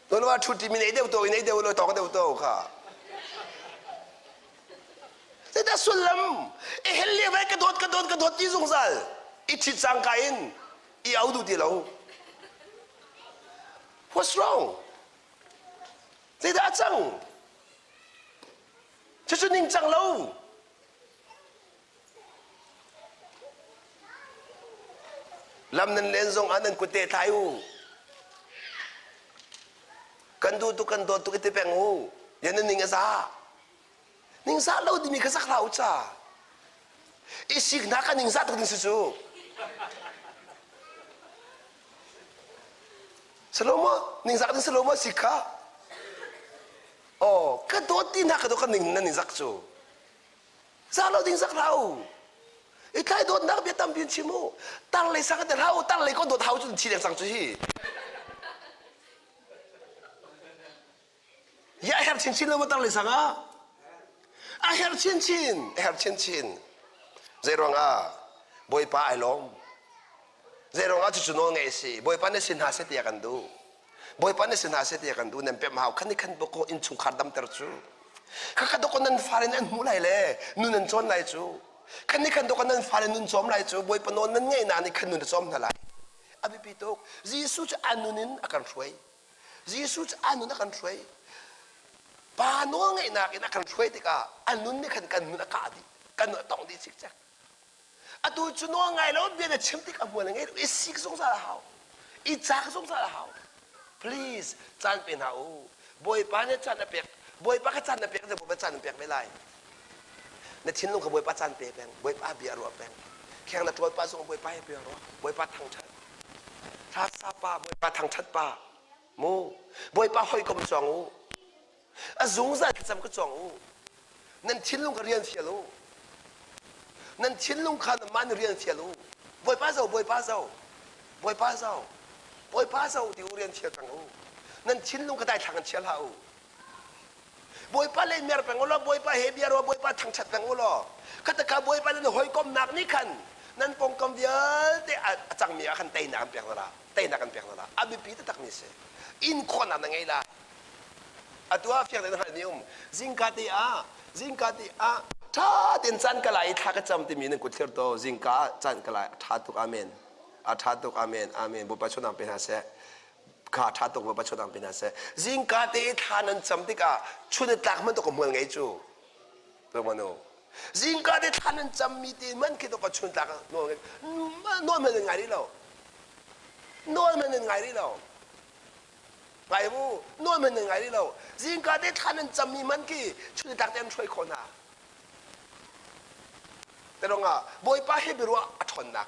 Nolwa ṭhut mi nei deuh to nei deuh lo tawng deuh to kha. Zeidah sullam? I hel le vai ka dawt ka dawt ka dawt ti zungzal. I ṭhit cangka in i au duh ti lo. What's wrong? Zeidah a cang? Cucu ningcang lo. Lam nan len zong ah nan kut te thlai u. Kan duh tuk kan dawt tuk i ti peng u. Yan nan ning a za. Ning za lo timi kha zak hlah u ca. I sik hna ka ning za tuk ding si cu. Salomo ning zak ding Salomo sik kha. Oh, ka dawt ti hna ka dawt ka ning nan ning zak cu. Zah lo ding zak hlah u. I tlai dawtnak bia tampi in chim u. Tar lei sang te hlah u. Tar lei ko dawt hau cu thi deng cang cu hi. Ya a her chinchin lo ma tar lei sang ah? A her chinchin, a her chinchin. Zei ruang ah Bawipa ai lawm. Zei ruang ah cucu nawl ngeih a si. Bawipa na sin hna seh tiah kan duh. Bawipa na si hna seh tiah kan duh nan pemh hau khan ni khan boko innchungkhar damter cu kha kha doko nan fale in an hmuh lai le nun an cawn lai cu khan ni khan doko nan fale nun cawm lai cu Bawipa nawl nan ngeih na nih khan nun a cawm hna lai a biapi tuk Jesuh cu a nun in a kan hruai Jesuh cu a nun a kan hruai pa nawl ngeihnak in a kan hruai tikah a nun nih khan kan nun a kah dih kan nun a tongh dih cikcek Atu cu nawl ngai lo bia na chim tik a hmual ngei i sik zungzal a hau. I cak zungzal a hau. Please caan pe hna u. Bawipa nih caan a pek. Bawipa kha caan na pek cu Bawipa caan na pek ve lai. Na thinlung kha Bawipa caan pe peng. Bawipa bia ruah peng. Kheng na ṭawl pa zong Bawipa he bia ruah. Bawipa thangṭhat. Thla sa pa Bawipa thangṭhat pa. Mu. Bawipa hawikom cuang u. A zungzal thlacam ka cawng u. Nan thinlung kha rian fial u. Nan thinlung kha nanmah nih rian fial u. Bawipa zo, Bawipa zo, Bawipa zo, Bawipa zo ti u rian fial peng u. Nan thinlung kha daithlang in chia hlah u. Bawipa lei mer peng u law Bawipa he bia rua Bawipa thangṭhat peng u law khatakha Bawipa nan hawikomnak nih khan nan pawngkam vialte a cangmi ah khan teinak an pek hna la teinak an pek hna la a biapi taktakmi si in khawhnak na ngei lai Atu ah fiang tein hngalhmi um. Zingka te ah, zingka te ah ṭha tein caan ka lai i thla ka cam timi nan kut thlir to. Zingka ah caan ka lai. A ṭha tuk. Amen. A ṭha tuk. Amen. Amen. Bawipa chawdang pe hna seh. Kha ṭha tuk. Bawipa chawdang pe hna seh. Zingka te i thla nan cam tikah chun i tlak hmanh to ka hmual ngei cu. Manu. Zingka te thla nan cammi te man khi to ka chun tlak nawl ngei. Nawl hmanh nan ngai rih lo. Nawl hmanh nan ngai rih lo. Ngai mu, nawl hmanh nan ngai rih lo. Zingka te thla nan cammi man khi chun tlak te an hruai khawh hna. Te ah Bawipa hi biaruah a ṭhawnnak.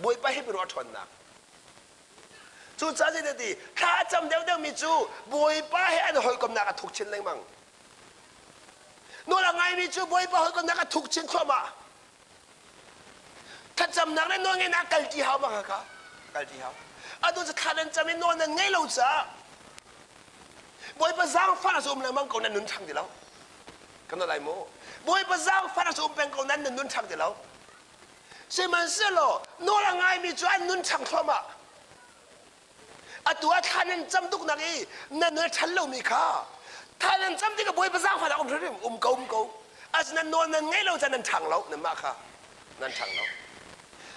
Bawipa hi biaruah a ṭhawnnak. Cucaah zei ti thla a cam deuhdeuhmi cu Bawipa he an hawikomnak a thuk chin lengmang. Nawl a ngaimi cu Bawipa hawikomnak a thuk chin thluahmah. Thlacamnak le nawlngeihnak kalṭi hau bang kha kalṭi hau. Atu cu thla nan cam i nawl nan ngei lo caah Bawipa zaangfah cu um lengmang ko nan nun ṭhang ti lo. Kan lai mu. Bawipa zaangfah cu um peng ko nan nan nun ṭhang ti lo. Sihmanhsehlaw nawl a ngaimi cu an nun ṭhang thluahmah. Atu ah thla nan cam tuknak i nan nun a ṭhan lomi kha thla nan cam tikah Bawipa zaangfahnak um hrimhrim um ko um ko. Asinain nawl nan ngeih lo caah nan ṭhang lo nanmah kha nan ṭhang lo.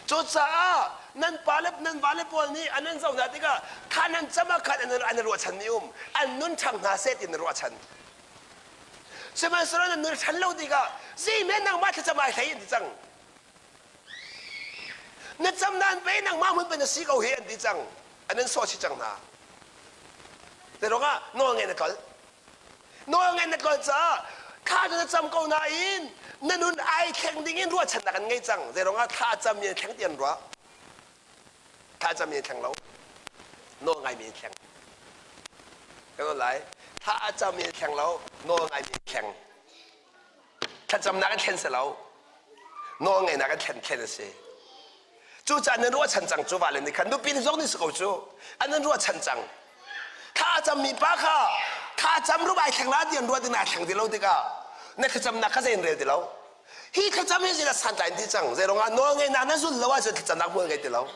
Cucaah nan pa le nan vale pawl nih an nan zoh hna tikah thla nan cam ah khan an i ruahchanmi um an nun ṭhang hna seh ti an i ruahchan. Sihmanhsehlaw nan nun a ṭhan lo tikah zeihmanh nangmah thlacam ai hlei an ti cang. Na cam nan pe nangmah hmun pe na si ko hi an ti cang. An in sawh chih cang hna. Te ruangah nawl ngeih na tlol. Nawl ngeih na tlol caah thla cu na cam ko nain na nun ai thleng ding in ruahchannak an ngei cang. Zei ruangah thla a cam mi an thleng ti an ruah. Thla a cam mi an thleng lo. Nawl ngai mi an thleng. Kan lai. Thla a cam mi an thleng lo. Nawl ngai mi an thleng. Thlacamnak in thlen si lo. Nawlngeihnak in thlen thlen a si. Cucaah nan ruahchan cang cu vale nih khan nupi zong nih si ko cu an nan ruahchan cang. Thla a cammi pa kha thla a cam rup ai thleng la ti an ruah ding ai thleng ti lo tikah na thlacamnak kha zei in rel ti lo. Hi thlacam hi zeidah santlai in ti cang. Zei ruangah nawlngeihnak na zul lo ahcun thlacamnak hmual ngei ti lo.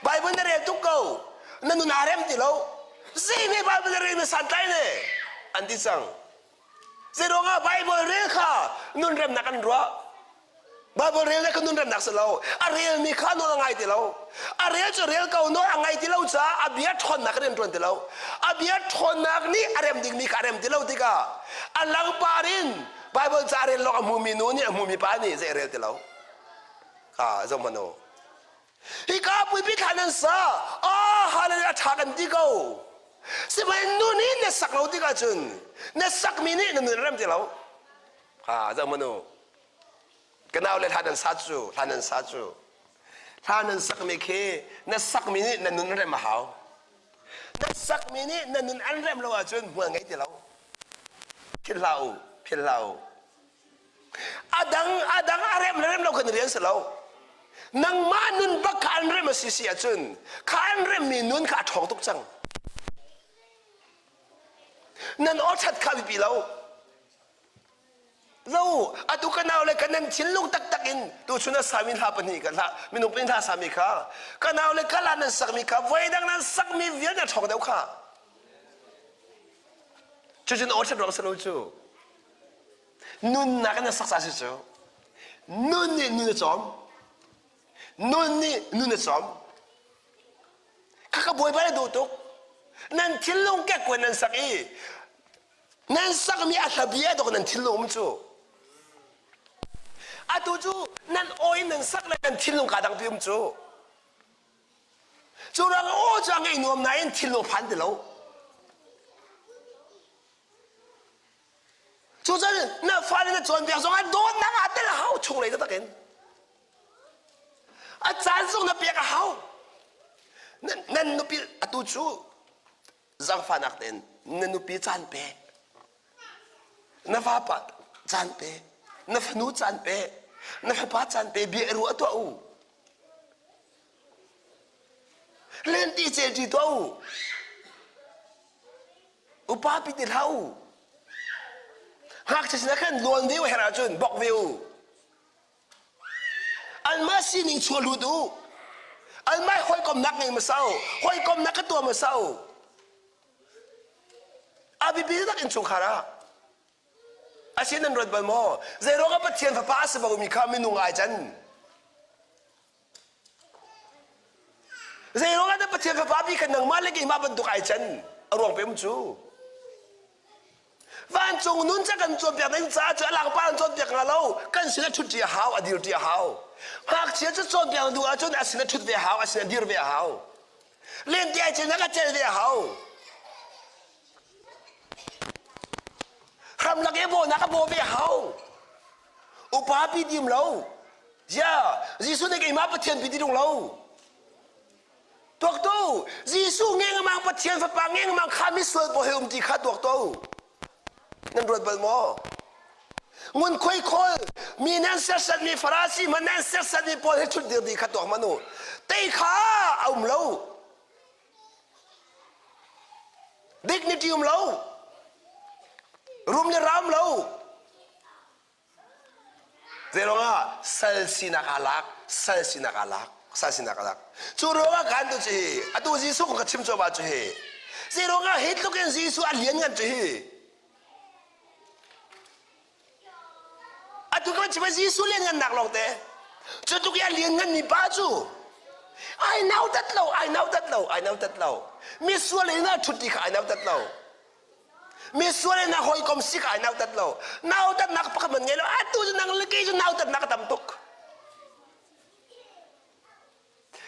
Bible na rel tuk ko. Na nun aa rem ti lo. Zei nih Bible na rel mi santlai ne an ti cang. Zeiruangah Bible rel kha nunremnak an ruah? Bible rel le ka nunremnak si lo. A relmi kha nawl a ngai ti lo. A rel cu rel ko nawl a ngai ti lo caah a bia ṭhawnnak rian ṭuan ti lo. A bia ṭhawnnak nih a rem dingmi kha a rem ti lo tikah a langpar in Bible ca rel lawng a hmumi nu nih a hmumi pa nih zei a rel ti lo. Kha zoh hmanh u. Hika puipi thla nan sa. Ah, hallelujah a ṭha kan ti ko. Sihmanhsehlaw nu nih na sak lo tikah cun na sakmi nih na nun a rem ti lo. Ha, zoh hmanh u. Ka nau le hla nan sa cu, hla nan sa cu. Hla nan sakmi khi na sakmi nih na nun rem a hau. Na sakmi nih na nun an rem lo ahcun hmual ngei ti lo. Philh hlah u, philh hlah u. A dang, a dang a rem le rem lo kan rian si lo. Nangmah nun bak kha an rem a si si ahcun kha an remmi nun kha a ṭhawng tuk cang. Nan aw ṭhat kha biapi lo. Lo, atu ka nau le ka nan thinlung taktak in tuchun a sami hla pahnih ka hla minung pahnih hla sami kha ka nau le ka la nan sakmi kha voidang nan sakmi vialte ṭhawng deuh kha. Cucun aw ṭhat ruang si lo cu. Nunnak in a sak ca si cu. Nun nih nun a cawm. Nun nih nun a cawm. Kha ka bawipa na duh tuk. Nan thinlung kekkuan nan sak i Nan sakmi a hlabia dok nan thinlung um cu. Atu cu nan aw in nan sak le nan thinlung kaa dang pi um cu. Cu ruang aw cu a ngaih nuam nain thinlung phan ti lo. Cucun na fale na cawnpiak zong ah dawtnak ah tel a hau chunglei taktak in. A caan zong na pek a hau. Nan nupi atu cu Zaangfahnak tein na nupi caan pe. Na vapa caan pe. Na fanu caan pe. Na fapa caan pe. Bia i ruah tuah u. Lenti celṭi tuah u. Upa pi ti hlah u. Ngakchia sinah khan lawn ve u herh ahcun bok ve u. Anmah sining chuah lut u. Anmah hawikomnak ngei hmasa u. Hawikomnak ka tuah hmasa u. A biapi tak innchungkhar ah. Asin nan ruat bal maw? Zeiruang ah Pathian fapa a si bomi kha minung ai can? Zeiruang ah dah Pathian fapa bi kha nangmah le keimah bantuk ai can? A ruang pe um cu. Vancung nun ca kan cawnpiak ding caah cu a langpar an cawnpiak hnga lo. Kan sin a ṭhut ṭi a hau, a dir ṭi a hau. Ngakchia cu cawnpiak duh ahcun a sin a ṭhut ve a hau, a sin a dir ve a hau. Lente ai cin a cel ve a hau. Hramlak i bawhnak a bawh ve a hau. Upa pi tim lo. Zia, Jesuh nih keimah Pathian pi ti tung lo. Tuak tu, Jesuh ngengmang Pathian fapa ngengmang kha misual pawl he um ti kha tuak to. Nan ruat bal maw? Ngunkhuai khawl mi nan serhsatmi Farasi hmanh nan serhsatmi pawl he ṭhut dir dih kha tuak hmanh u. Tei kha a um lo. Dignity um lo. Rum le ram lo. Zeiruangah sal sinak aa lak, sal sinak aa lak, sal sinak aa lak. Cu ruangah kan tu cu hi, atu Jesuh kong ka chim cuahmah cu hi. Zeiruangah hi tluk in Jesuh a lianngan cu hi. Atu kan chim Jesuh lianngannak lawngte. Cu tluk i a liannganmi pa cu ai nautat lo, ai nautat lo, ai nautat lo. Misual in a ṭhut ti kha ai nautat lo. Misual in a hawikom si kha ai nautat lo. Nautatnak pakhat man ngei lo. Atu cu nang le kei cu nautatnak a tam tuk.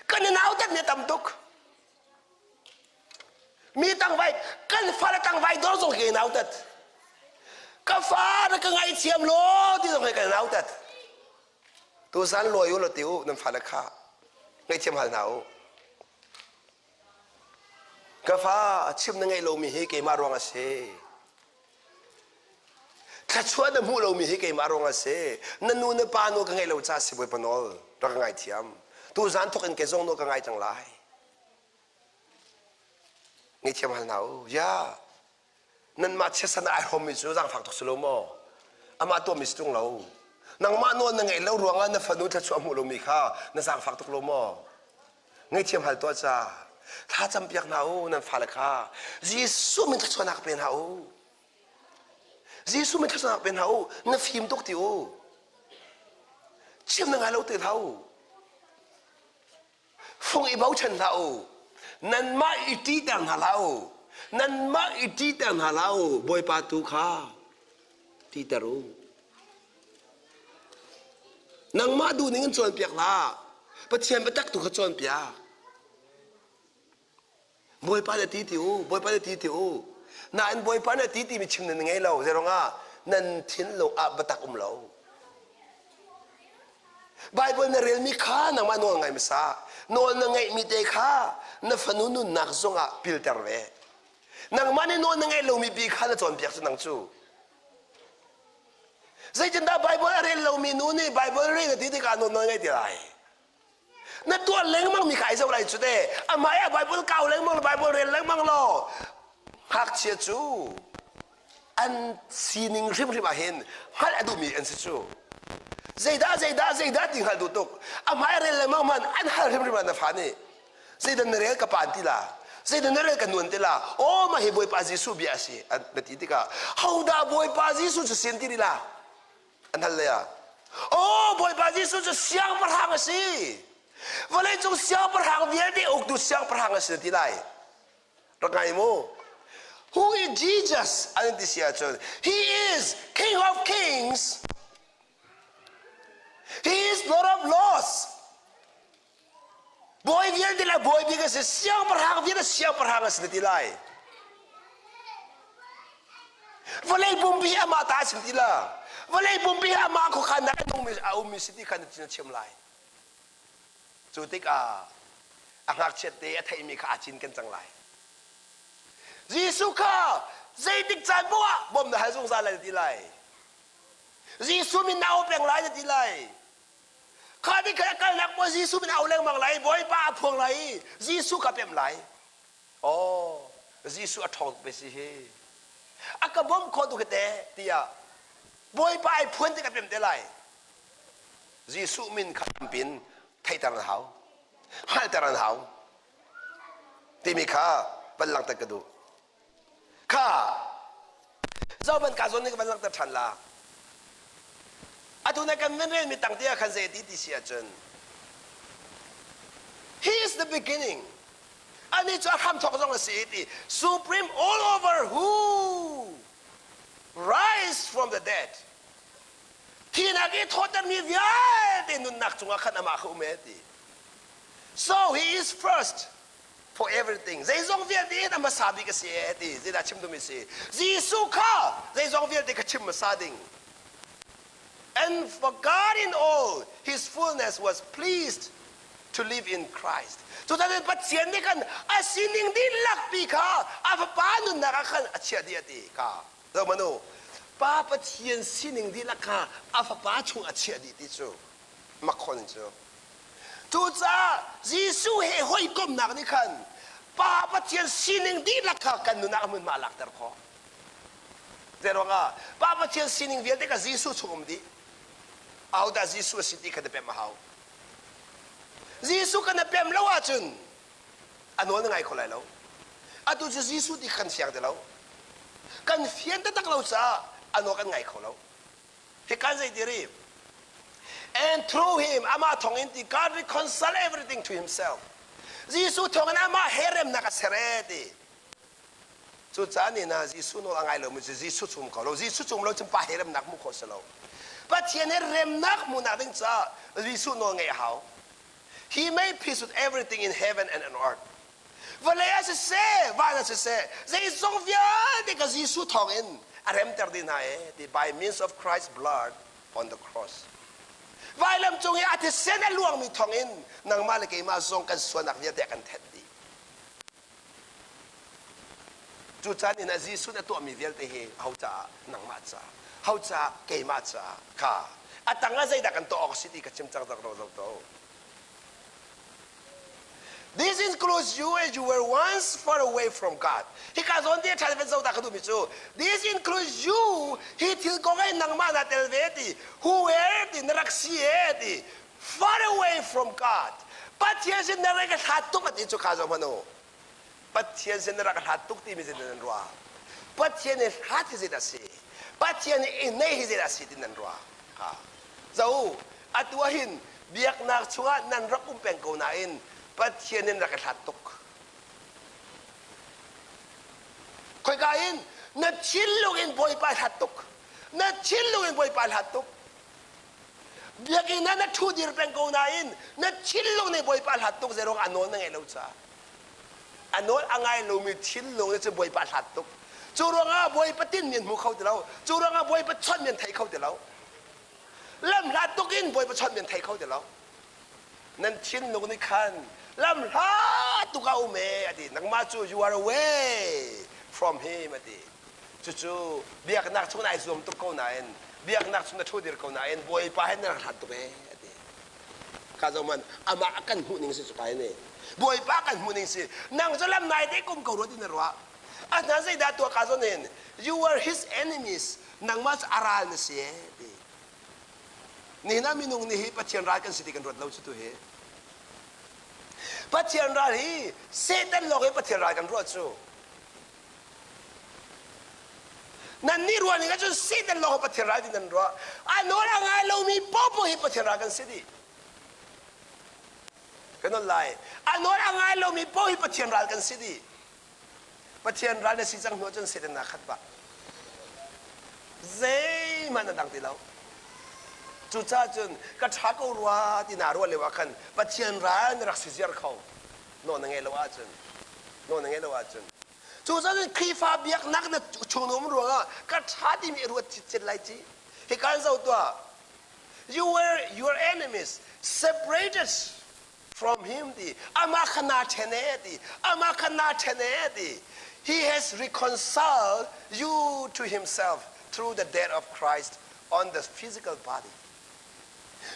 Kan i nautat mi a tam tuk. Mi tangvai kan fale tangvai dor zong hi nautat. Ka fa na ka ngaithiam law ti zong hi kan nautat. Tuzan lawi u law ti u nan fale kha ngaihthiam hal hna u. Ka fa chim na ngeih lomi hi keimah ruang a si. Thluachuah na hmuh lomi hi keimah ruang a si. Na nu na pa nawl ka ngeih lo caah si Bawipa nawl rak ka ngaithiam. Tuzaan thawk in kei zong nawl ka ngai cang lai. Ngaihthiam hal hna u. Ya. Nanmah chiatsan ai hrawmmi cu zaangfak tuk si lo maw? Amah tuahmi si ṭung lo. Nangmah nawl na ngeih lo ruangah na fanu thluachuah hmuh lomi kha na zaangfak tuk lo maw? Ngaihthiam hal tuah ca. Thla campiak hna u nan fale kha. Jesuh min thluachuahnak pe hna u. Jesuh min thlacamnak pe hna u. Na fim tuk ti u. Chim na ngai lo ti hlah u. Fung i bochan hlah u. Nanmah i ṭihter hna hlah u. Nanmah i ṭihter hna hlah u. Bawipa tu kha ṭihter u. Nangmah duhning in cawnpiak hlah. Pathian biatak tu kha cawnpiak. Bawipa na ti ti u, Bawipa na ti ti u. Nain Bawipa na ti timi chim nan ngei lo. Zeiruangah nan thinlung ah biatak um lo. Bible na relmi kha nangmah nawl ngai hmasa. Nawl na ngeihmi te kha na fanu nunnak zongah pilter ve. Nangmah nih nawl na ngeih lomi bi kha na cawnpiak cu nang cu. Zeitindah Bible a rel lomi nu nih Bible rel na ti tikah nawl nawl ngei ti lai? Na tuah lengmang mi kha ai zoh lai cu te. Amah ah Bible kau lengmang lo, Bible rel lengmang lo. Ngakchia cu an sining hrimhrim ah hin hngalh a duhmi an si cu. Zeidah zeidah zeidah ti hngalh duh tuk. A hmai rel lengmang man an hal hrimhrim ah na fa nih. Zeidah na rel ka pa an ti la. Zeidah na rel ka nuan ti la. Aw mah hi Bawipa Jesuh bia a si an na ti tikah hodah Bawipa Jesuh cu sin ti la. An hal lei ah, Aw Bawipa Jesuh cu siangpahrang a si. Vawleicung siangpahrang vialte uktu siangpahrang a si na ti lai. Rak ngai mu. Who is Jesus? An ti si ahcun, He is King of Kings. He is Lord of Lords. Bawi vialte le bawi bik a si, siangpahrang vialte siangpahrang a si na ti lai. Vawlei pumpi hi amah ta a si ti la. Vawlei pumpi hi amah khuakhannak a nungmi a ummi si ti kha na chim lai. Cu tikah a ngakchiat te a theihmi kha aa cinken cang lai. Jesuh kha zeitik caan poah ah bawm na hal zungzal lai na ti lai. Jesuh min na au peng lai na ti lai. Kha ti kha kalnak maw Jesuh min au lengmang lai, Bawipa a phuang lai i Jesuh ka pemh lai. Oh, Jesuh a ṭhawng tuk si hi. A ka bawmh khawh tuk hi te tiah Bawipa ai phuan ti ka pemh te lai. Jesuh min kha tampin theihter an hau. Hngalhter an hau. Timi kha van langhter ka duh. Kha zohman ka zawn nih ka van langhter ṭhan la. Atu na kan van relmi tang te ah khan zei ti ti si ahcun He is the beginning. Ani cu a hramthawk zong a si ti supreme all over who rise from the dead. Thihnak i thawhtermi vialte nunnak cungah khan amah kha um e ti. So he is first for everything. Zeizong vialte in a hmasa bik a si e ti. Zeidah chim duhmi si? Jesuh kha zeizong vialte kha chim hmasa ding. And for God in all his fullness was pleased to live in Christ. Cucaah Pathian nih khan a sining dihlak pi kha a fapa nunnak ah khan a chiah dih a ti kha. Zohmanh Pa Pathian sining dihlak kha a fapa chung a chiah dih ti cu mak khon cu. Cucaah Jesuh he hawikomhnak nih khan Pa Pathian sining dihlak kha kan nunnak hmunhma a lakter khawh. Zeiruangah Pa Pathian sining vialte kha Jesuh chung um dih. Ahodah Jesuh a si ti kha na pemh a hau. Jesuh kan na pem lo ahcun a nawl na ngai kho lai lo. Atu cu Jesuh ti kha kan fiang ti lo. Kan fian taktak lo caah a nawl kan ngai kho lo. Hika zei ti ri? And through him, amah thawngin ti God reconcile everything to himself. Jesuh thawngin amah he remnak a ser e ti. Cucaah ni na Jesuh nawl a ngai lomi cu Jesuh chung ko lo. Jesuh chung lo cun Pa he remnak hmuh khawh si lo. Pathian he remnak hmuhnak ding caah Jesuh nawl ngeih a hau. He made peace with everything in heaven and on earth. Vawlei ah siseh, van ah siseh, zeizong vialte ka Jesuh thawngin a remter dih hna e ti by means of Christ's blood on the cross. Vailam cung i a thisen a luangmi thawngin nangmah le keimah zong kan sualnak vialte a kan thenh dih. Cu caan in ah Jesuh nih a tuahmi vialte hi ho caah nangmah caah ho caah keimah caah kha a tang ah zeidah kan tuah awk a si ti ka chim cang zak ro zo to. This includes you as you were once far away from God. Hika zawn te ṭha van zoh ta ka duhmi cu this includes you hi thil kong ah nangmah na tel ve ti who were ti na rak si e ti far away from God. Pathian sin na rak hlat tuk a ti cu kha zoh hmanh u. Pathian sin na rak hlat tuk timi zeitin nan ruah? Pathian i hlat hi zeidah a si? Pathian nih i nei hi zeidah a si ti nan ruah? Ha. Zo, atu ah hin biaknak chungah nan rak um peng ko nain Pathian in rak i hlat tuk. Khoika in na thinlung in Bawipa hlat tuk. Na thinlung in Bawipa hlat tuk. Biakinn ah na ṭhu dir peng ko nain na thinlung nih Bawipa hlat tuk zeiruang a nawl na ngeih lo caah. A nawl a ngai lomi thinlung nih cun Bawipa hlat tuk. Cu ruangah Bawipa tinmi an hmu kho ti lo. Cu ruangah Bawipa chawnhmi an thei kho ti lo. Lam hlat tuk in Bawipa chawnhmi an thei kho ti lo. Nan thinlung nih khan lam hla tuk a um ee a ti. Nangmah cu you are away from him a ti. Cucu biaknak chung ai zuam tuk ko nain biaknak chung na ṭhu dir ko nain Bawipa he na rak hlat tuk ee a ti. Kha zo man amah a kan hmuh ning si cu kai ne. Bawipa kan hmuh ning si nang cu lam nai te kum ko rua ti na ruah. A hna zeidah tuah ka zawn in you are his enemies nangmah cu a ral na si ee ti. Nihin ah minung nih hi Pathian ral kan si ti kan ruat lo cu tu hi. Pathian ral hi Satan lawng hi Pathian ral kan ruah cu. Nannih ruah ning ahcun Satan lawng hi Pathian ral ti nan ruah. A nawl a ngai lomi popo hi Pathian ral kan si dih. Kan nawl lai. A nawl a ngai lomi poh hi Pathian ral kan si dih. Pathian ral na si cang hnu ahcun Satan naa khat bak. Zeihmanh na dang ti lo. Cucaah cun ka ṭha ko rua ti naa ruah lio ah khan Pathian ral na rak si ziar kho. Nawl na ngeih lo ahcun. Nawl na ngeih lo ahcun. Cucaah cun Khrihfa biaknak na chung na um ruangah ka ṭha timi i ruat citcet lai ci. Hika in zoh tuah. You were your enemies separated from him ti amah kha naa ṭhen ee ti amah kha naa ṭhen ee ti he has reconciled you to himself through the death of Christ on the physical body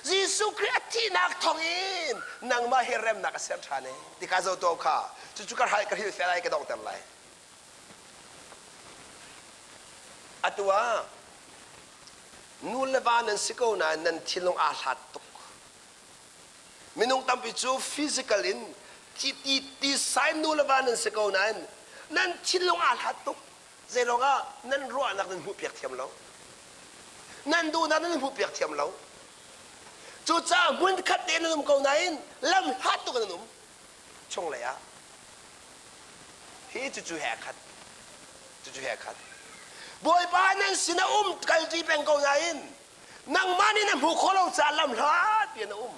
Jesuh Khrih a thihnak thawngin nangmah he remnak a ser ṭhan ee ti ka zo to kha cucu ka hrai ka hrilh fe lai ka donghter lai atu ah nu le va nan si ko nain nan thinlung aa hlat tuk Minung tampi cu physical in ti ti sai nu le va nan si ko nain nan thinlung aa hlat tuk. Zeiruang ah nan ruahnak nan hmuhpiak thiam lo. Nan duhnak nan hmuhpiak thiam lo. Cucaah hmunkhat te nan um ko nain lam hlat tuk in nan um chunglei ah. Hi cucu he khat. Cucu he khat. Bawipa nan sin a um kalṭi peng ko nain nangmah nih na hmuh khawh lo caah lam hlat piin a um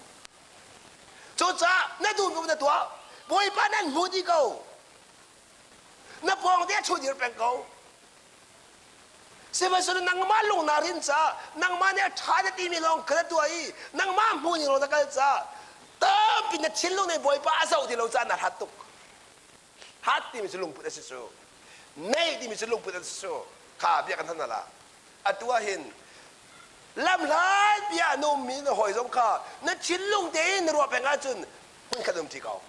cucaah na duhmi na tuah bawipa nan hmu dih ko na pawng te a ṭhu dir peng ko sihmanhsehlaw nangmah lung naa rin caah nangmah nih a ṭha na timi lawng kha na tuah i nangmah hmu ning lawng na kal caah tampi na thinlung nih bawipa a zoh ti lo caah na hlat tuk hat timi cu lungput a si cu nei timi cu lungput a si cu kha bia kan hman la Atu ah hin lamhlat bia a ummi na hawi zong kha na thinlung tein na ruah peng ahcun hmunkhat um ṭi ko.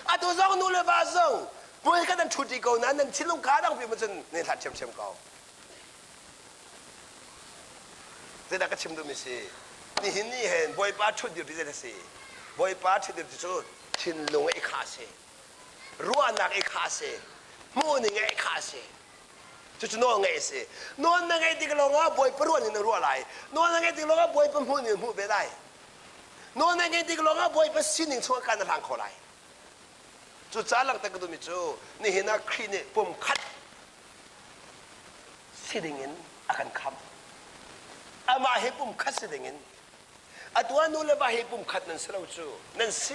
Atu zong nu le va zong hmunkhat an ṭhu ṭi ko nain nan thinlung kaa dang pi cun nan hlat ṭhiamṭhiam ko. Zeidah ka chim duhmi si? Nihin ni hin Bawipa ṭhutdir ti zei a si? Bawipa ṭhutdir ti cu thinlung i khah a si. Ruahnak i khah a si. Hmuhning i khah a si. Cucu nawl ngeih a si. Nawl na ngeih tik lawngah Bawipa ruah ning na ruah lai. Nawl na ngeih tik lawngah Bawipa hmuh ning na hmuh ve lai. Nawl na ngeih tik lawngah Bawipa sining chungah kan na hlang kho lai. Cucaah langhter ka duhmi cu nihin ah Khrih nih pum khat si dingin a kan khamh. Amah he pum khat si dingin Atu ah nu le va hi pumkhat nan si lo cu. Nan si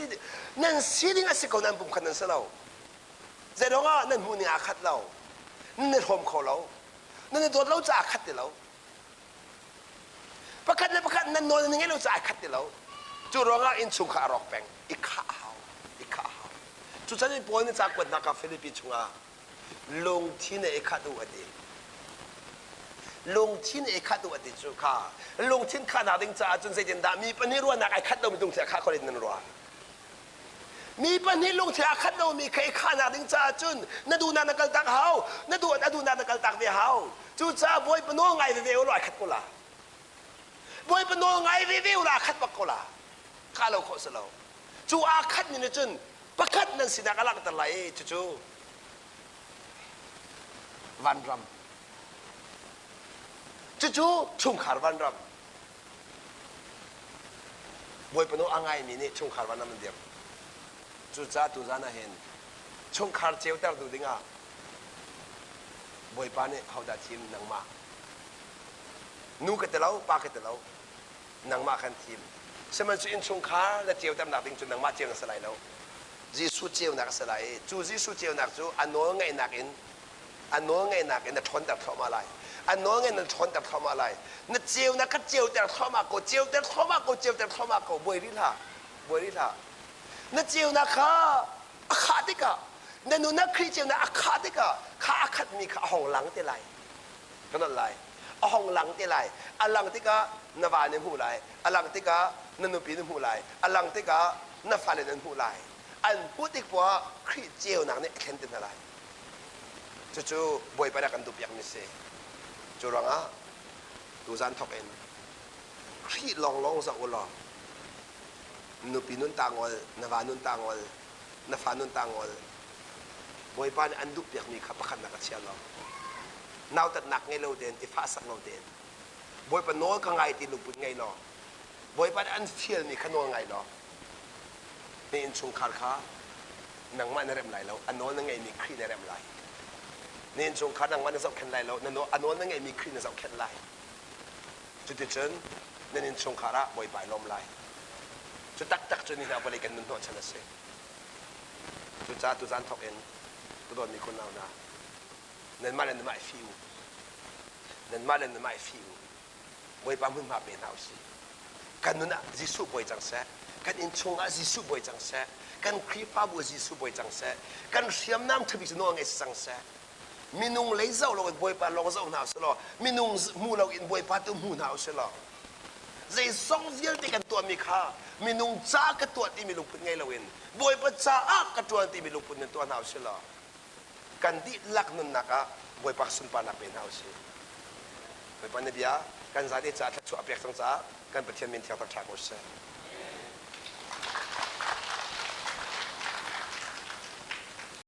nan si ding a si ko nan pumkhat nan si lo. Zeiruang ah nan hmuh ning aa khat lo. Nan i hrawm kho lo. Nan i dawt lo caah khat ti lo. Pakhat le pakhat nan nawl nan ngeih lo caah khat ti lo. Cu ruangah innchungkhar a rawk peng. I khah a hau. I khah a hau. Cucan in Paul nih ca kuatnak ah Filipi chungah lungthin i khat u a ti. Lungthin i khat u a ti cu kha lungthin khahnak ding caah cun zeitindah mi pahnih ruahnak ai khat lomi lungthin a khah khawh in nan ruah? Mi pahnih lungthin a khat lomi kha i khahnak ding caah cun na duhnak na kaltak hau, na duh a duhnak na kaltak ve hau. Cucaah Bawipa nawl ngai veve u law ai khat ko la. Bawipa nawl ngai veve u law a khat bak ko la. Khah lo khawh si lo. Cu aa khat ni nih cun pakhat nan sinak a langhter lai i cucu. Vanram. Cucu chungkhar vanram. Bawipa nawl a ngaimi nih chungkhar vanram an dirh. Cucaah tuzan ah hin chungkhar ceuter duh dingah Bawipa nih hodah thim nangmah. Nu ka ti lo, pa ka ti lo. Nangmah kan thim. Sihmanhsehlaw innchungkhar na ceuternak ding cu nangmah ceu na si lai lo. Jesuh ceunak a si lai i cu Jesuh ceunak cu a nawl ngaihnak in a nawl ngaihnak in na ṭhawnter thluahmah lai. A nawl ngaih na ṭhawnter thluahmah lai. Na ceunak kha ceuter thluahmah ko, ceuter thluahmah ko, ceuter thluahmah ko. Buai rih hlah. Buai rih hlah. Na ceunak kha a khah tikah na nunnak Khrih ceunak a khah tikah kha a khatmi kha a hong lang te lai. Ka nolh lai. A hong lang te lai. A lang tikah na va nih hmuh lai. A lang tikah na nupi nih hmuh lai. A lang tikah na fale nan hmuh lai. An hmuh tik poah Khrih ceunak nih a thlen te hna lai. Cucu Bawipa nih a kan duhpiakmi si. Cu ruangah tuzan thawk in Khrih lawnglawng zoh u law nupi nun ta ngol, na va nun ta ngol, na fa nun ta ngol. Bawipa nih an duhpiakmi kha pakhatnak a chia lo. Nautatnak ngei lo tein, i fahsak lo tein. Bawipa nawl ka ngai ti lungput ngei law, Bawipa nih an fialmi kha nawl ngai law, na innchungkhar kha nangmah na remh lai lo, a nawl na ngeihmi Khrih na remh lai. Na innchungkhar nangmah na zohkhenh lai lo, na a nawl na ngeihmi Khrih na zohkhenh lai. Cuticun nan innchungkhar ah Bawipa i lawm lai. Cu taktak cu nihin ah vawlei kan nun hnawhchan a si. Cucaah tuzan thawk in ka dawtmi kunau hna, nanmah le nanmah i fih u. Nanmah le nanmah i fih u. Bawipa hmunhma pe hna u sih. Kan nun ah Jesuh bawi cang seh. Kan innchung ah Jesuh bawi cang seh. Kan Khrihfabu ah Jesuh bawi cang seh. Kan hriamnam ṭhabik cu nawl ngei si cang seh. Minung lei zoh loin Bawipa lawng zoh hna usih law minung hmu loin Bawipa tu hmu hna usih law zeizong vialte kan tuahmi kha minung ca ka tuah timi lungput ngei loin Bawipa caah ka ṭuan timi lungput in tuah hna usih law kan dihlak nunnak ah Bawipa sunparnak pe hna usih. Bawipa na bia kan zate caah thluachuah a pek cang caah kan Pathian min thiang tak ṭha ko seh.